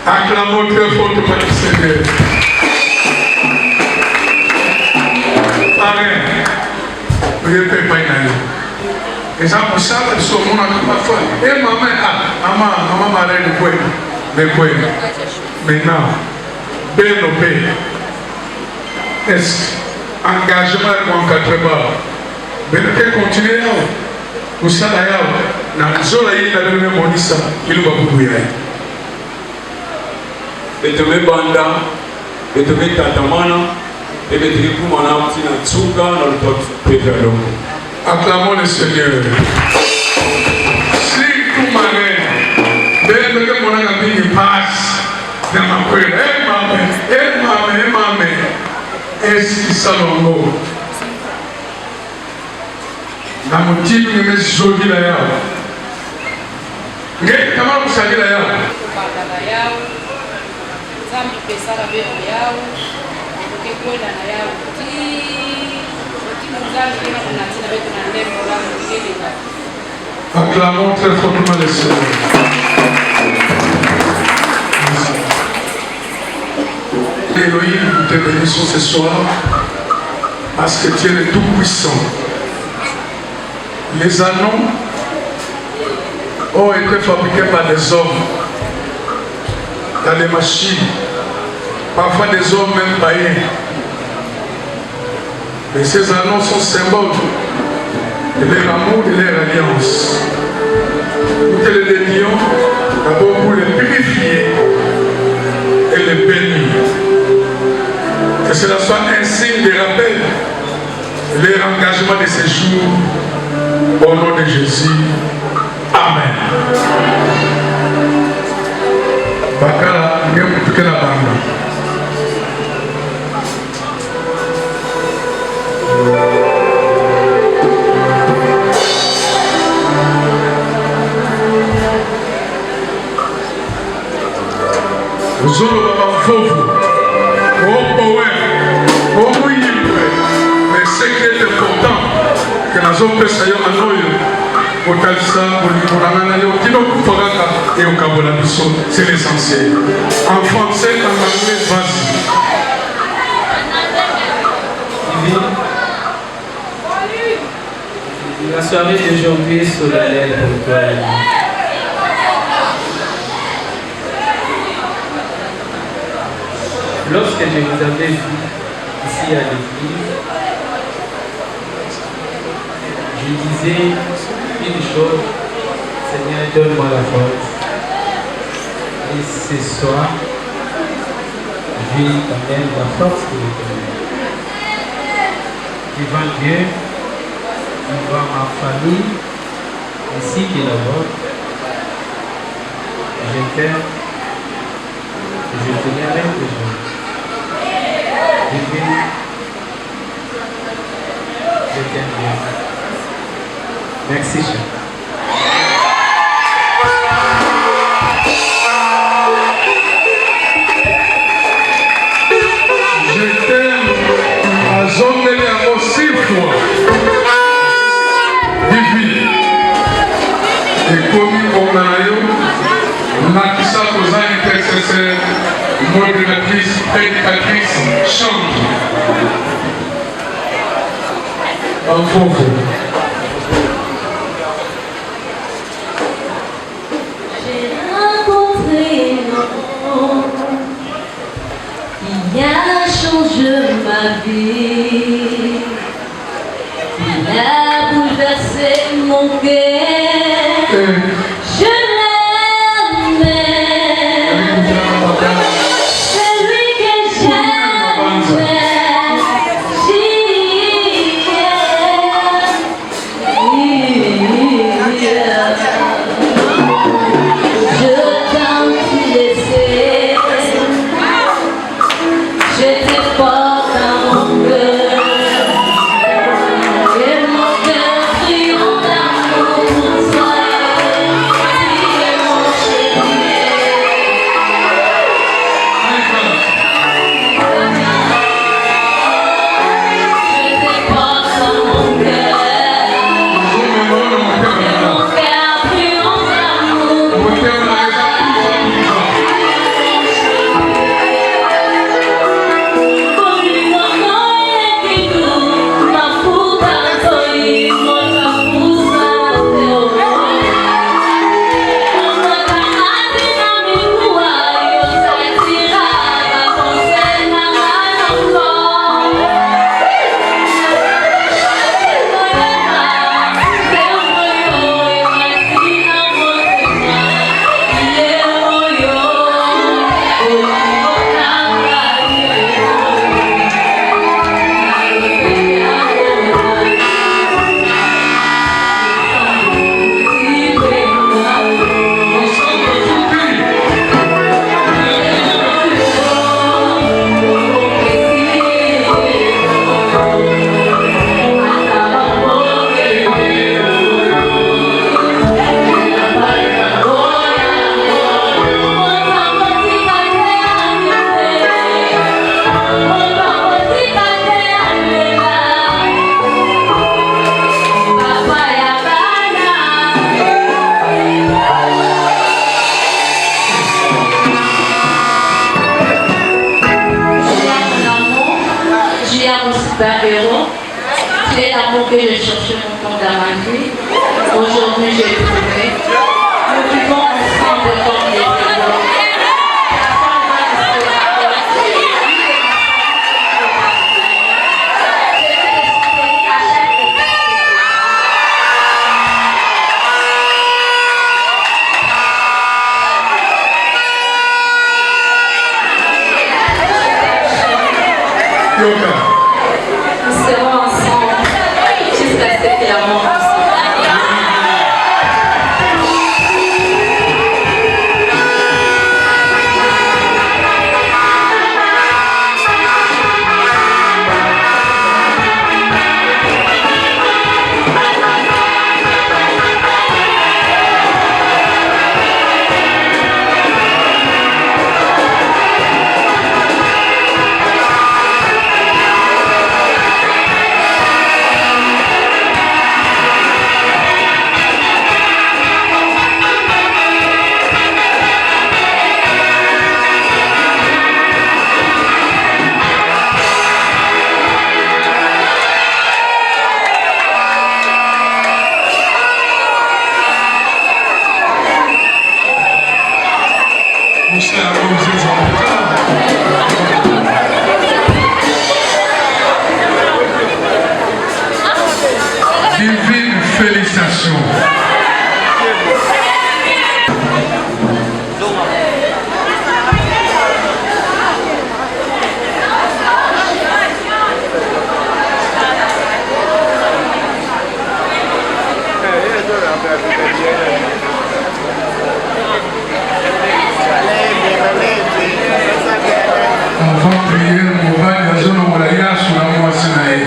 F: Acclamons très fortement le Seigneur. Parrain, oye mpe epai na yo. Eza mosala biso omonaka parfois. E mama, ah, mama, mama marraine kwe, mais kwe. Maintenant, beno mpe. Est-ce engagement ya koencadrement beno te continuer awa kosala yawa na nzola ye na bino memonisa iluba bubu ya ye.
K: Beto bebanda, beto betatamana, pe beto bekumana ti na nsuka na lutwaki mpe ya longo.
F: Acclamons le Seigneur. Surtout marraine. Ndenge toke monaka mingi pasi na makwela. Eh mame, eh mame, eh mame. Eski salongo. Na motindo ngeme zogila yawo. Nge kama kusagila yawo.
E: Kobanda na yawe Nzambi pesaka beno yawe oke kwenda na yawe ti motindo Nzambi kena kuna ntina beto na ndembo lamu kelenga.
F: Acclamons très fortement le Seigneur. Elohim, nous te bénissons ce soir parce que tu es le Tout-Puissant. Les anneaux ont été fabriqués par des hommes dans les machines, parfois des hommes même païens. Mais ces anneaux sont symboles de leur amour, de leur alliance. Nous te les dédions d'abord pour les purifier et les bénir. Que cela soit un signe de rappel de leur engagement de ce jour. Au nom de Jésus. Amen. Bakala nge mutuke na banga. Ozoloba bamfofu o poème o moyimbe mais ce qui est important ke nazopesa yo ano oyo kotalisa bolingo na ngai na yo kino kufa kaka eyokabola biso c'est l'essentiel en français en anglais vas-y.
G: La soirée d'aujourd'hui est solennelle pour toi et moi. Lorsque je vous avais vu ici à l'église, je disais une chose, Seigneur, donne-moi la force. Et ce soir, j'ai quand même la force de l'éternel. Devant Dieu, devant ma famille, ainsi que la vôtre, je t'aime et je te l'aimerai toujours. Divine, je t'aime bien. Merci, cher.
F: Je t'aime azongeli yango six fois. Divine, ekomi ngonga na yo, lakisa koza intercesseur, modératrice, prédicatrice, chante. Bamfofo.
L: J'ai rencontré un homme qui a changé ma vie. Il a bouleversé mon cœur. Je l'aimais. Celui que j'aimais. Je t'en laissé, je te porte dans mon cœur, et mon cœur triomphe d'amour pour toi. Tu es mon chéri. Je te porte dans mon cœur, et mon cœur triomphe d'amour pour toi. Julia, mon super héros. Tu es l'amour que je cherchais longtemps dans ma vie. Aujourd'hui, j'ai trouvé. Nous vivons ensemble comme des héros. La femme va nous séparer. Je vais te soutenir à chaque étape.
F: Yoka.
L: Nous serons ensemble jusqu'à ce que la mort nous sépare.
F: Félicitations. Avant prière, mobali azolongola yasu na mwasi na ye.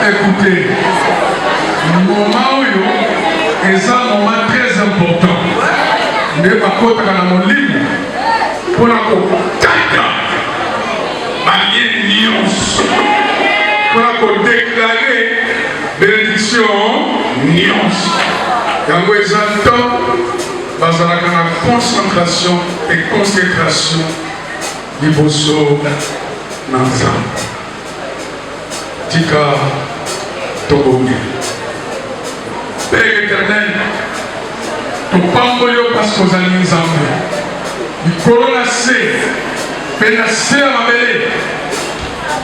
F: Écoutez, moment oyo eza moment très important nde bakotaka na molimo mpo na kokata balien nyonso mpo na kodeklare benediction nyonso yango eza temps bazalaka na concentration et consécration liboso na nzambe tika tobongi père éternel topamboli yo parce que ozali nzambe likolo na se mpe na se ya mabele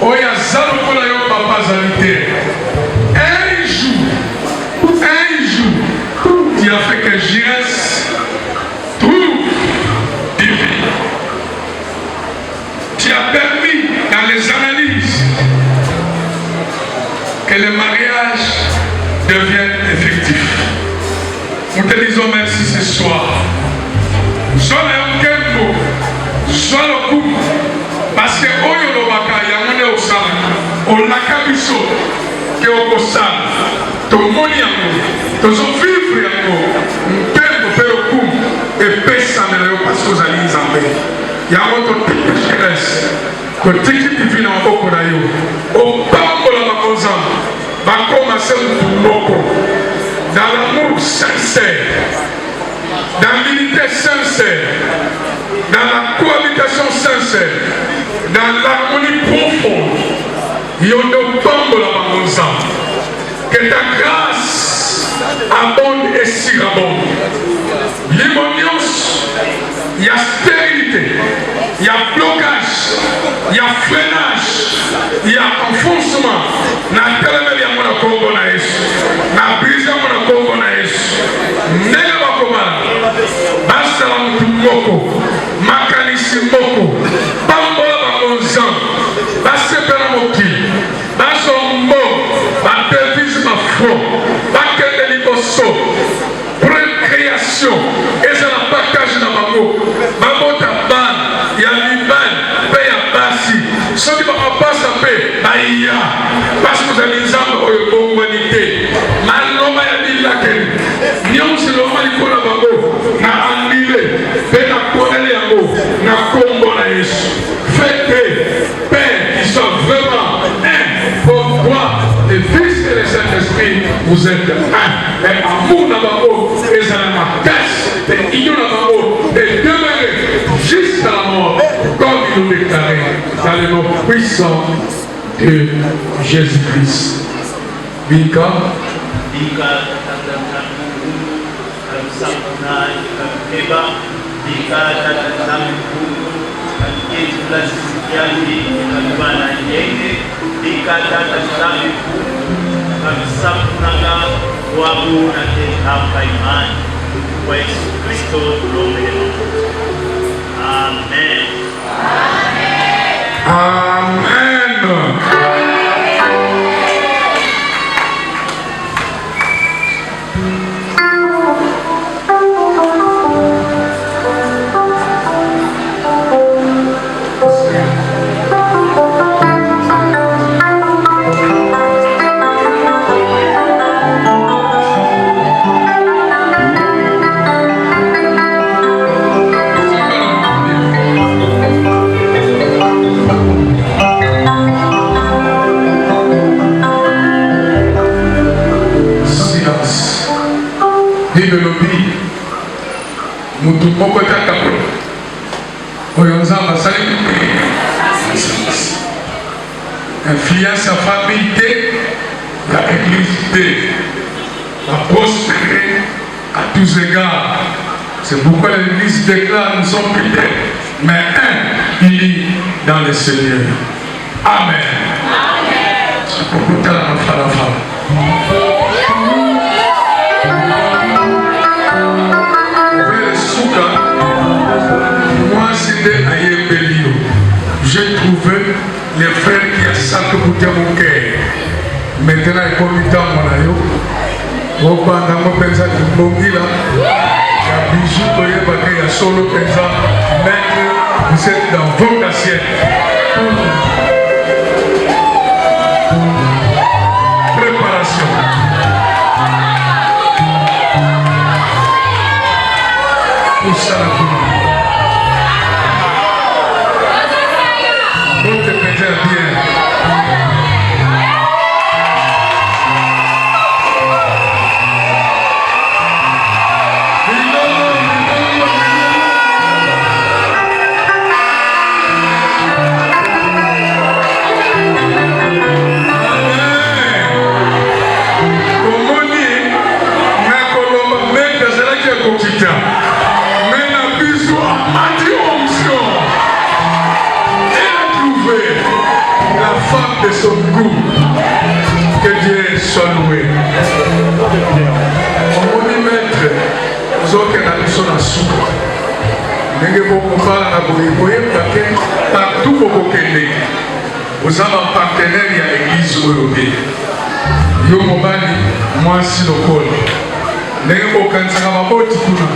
F: oyo aza lokola yo papa azali te un jour un jour tu as fait que Jires trouve divine tu as permis dans les analyses que le mariage devienne effectif. Nous te disons merci ce soir. Zwa na yo nkembo, zwa lokumu, parce que oyo olobaka yango nde osalaka. Olaka biso ke okosala, tomoni yango, tozo vivre yango. Nkembo mpe lokumu epesamela yo parce que ozali Nzambe. Yango totiki Grèce, totiki divine na maboko na yo, opambola bango Nzambe, bakoma se mutu moko dans l'amour sincère, dans l'unité sincère, dans la cohabitation sincère, dans l'harmonie profonde. Yo nde opambola bango Nzambe, que ta grâce abonde et surabonde. Limo nyonso ya sterilite, ya blocage, ya freinage, ya enfoncement, na telemeli yango na kombo na Yesu, na brise yango na kombo na Yesu. Ndenge bakomana basala mutu moko, makanisi moko, pambola bango Nzambe, basepela mokili, bazwa mbongo, ba devise ba front, bakende liboso. Procreation ezala partage na bango, babota bana ya mibali mpe ya basi, soki bakopasa mpe baya, parce que ozali Nzambe oyo ebongwani te. Maloba ya bilakeli nyonso elobama likolo na bango na annule mpe na koneli yango na kombo na Yesu. Fais que Père qui soit vraiment un pour toi, le Fils et le Saint-Esprit, vous êtes un. Mais amour na bango ezala makasi mpe union na bango edemeure jusqu'à la mort comme il nous déclaré dans le nom puissant de Jésus-Christ. Bika.
I: Bika tata Nzambe Mpungu kalusakuna kalukeba bika tata Nzambe Mpungu kaluketula sisikiangi kalubana yenge bika tata Nzambe Mpungu kalusakunaka wabu na tenkamba imani kwa Yesu Kristo tulombele mafuta. Amen.
F: Amen. Silence. Bible elobi motu moko te akabola oyo Nzambe asali influence ya famille te ya église te ba prospérer à tous égards. C'est pourquoi l'église déclare nous sommes fidèles, mais un, unis. dans le Seigneur. Amen. Okutana na falafala. Frère Suka, mwasi nde ayembeli yo. J'ai trouvé le frère qui a sacre-bouté mon cœur. Maintenant ekomi ntango na yo obanda yango mpenza libongila ya bijou toyebaka ya solo mpenza. Maître, vous êtes dans votre assiette. Préparation. Kosala kuna bote mpenza ya bien. Omoni nakoloba mete azalaki ya kokita me na biso amati onction. Elle a trouvé la femme de son goût. Que Dieu soit loué. Omoni maître, ozokenda biso na suka ndenge bokobala na boye, boyeba ke partout bokokende oza bapartenaire ya église oyo te, yo mobali, mwasi lokola. Ndenge bokanisaka baboti kuna,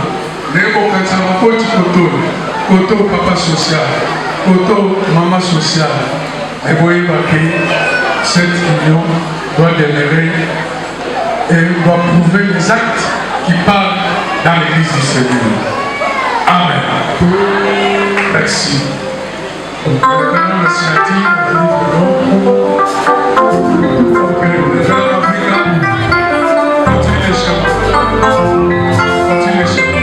F: ndenge bokanisaka baboti koto koto, papa social koto, mama social, eboyeba ke cette union doit demeurer et doit prouver les actes qui parlent dans l'église du Seigneur. Amen. Merci. Maintenant, la signature, Ok, le Africa. Continue les chants. Continue les chants.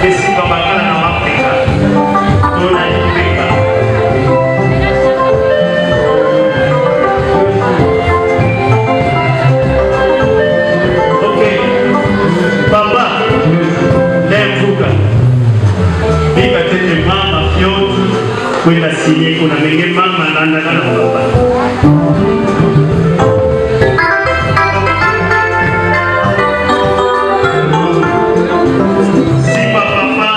I: Esimba bakala na mapeka to na lipeka. Ok, papa lemvuka bika tete mama fioti kwenda sinye kuna menge mama landaka na papa. Simba papa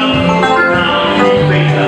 I: na lipeka.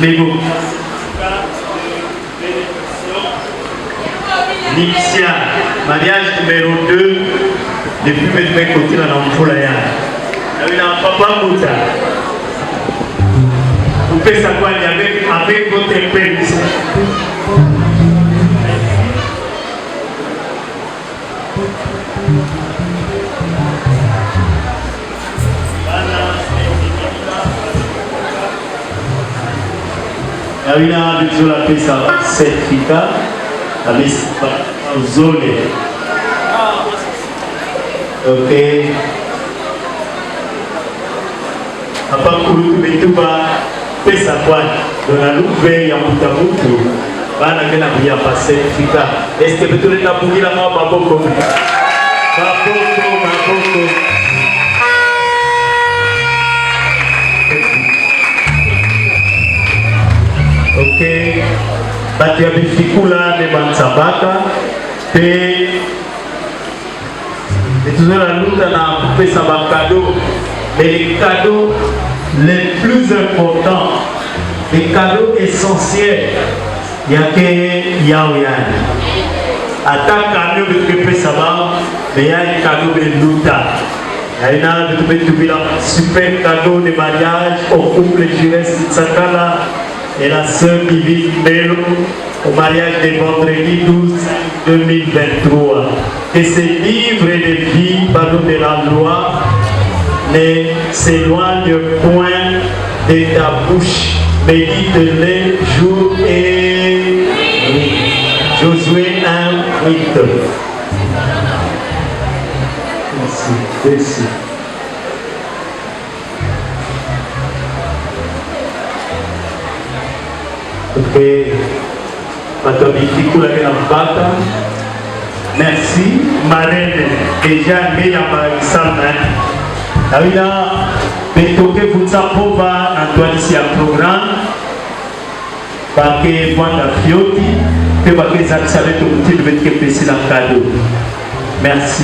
I: Lebo. Nipsia, mariage numéro 2, depuis maintenant kotila na mvula ya. Na papa Mbuta. Upesa kwani avec avec votre permission. Yawina bizola pesa certificat abesi zole. Ok. Papa kulutu betuba pesa kwani dona luve ya mutamutu bana ke na kuya pa certificat. Est-ce que betule na bugila mwa maboko? Maboko, maboko. Ok. Bato ya bifikula ne banzabaka pe tozola luta na kopesa ba cadeaux, mais les cadeaux les plus importants, les cadeaux essentiels yake yao yani ata camion betokepesa ba me ya cadeau beluta yaina betobetubila super cadeau de mariage au couple Jures Tsakala et la sœur Divine Mbelo au mariage de vendredi 12 2023. Que ce livre de vie, pardon, de la loi, ne s'éloigne point de ta bouche. Médite-les jour et nuit. Josué 1, 8. Merci. Merci. Ok. Bato ya bifikula mpe na mbata. Merci. Marraine, déjà ngeyamba examen. Awina betoke futsa pova na toalisi ya programme bake vwanda fioti mpe bake ezalisa beto motindo betike pesi na kado. Merci.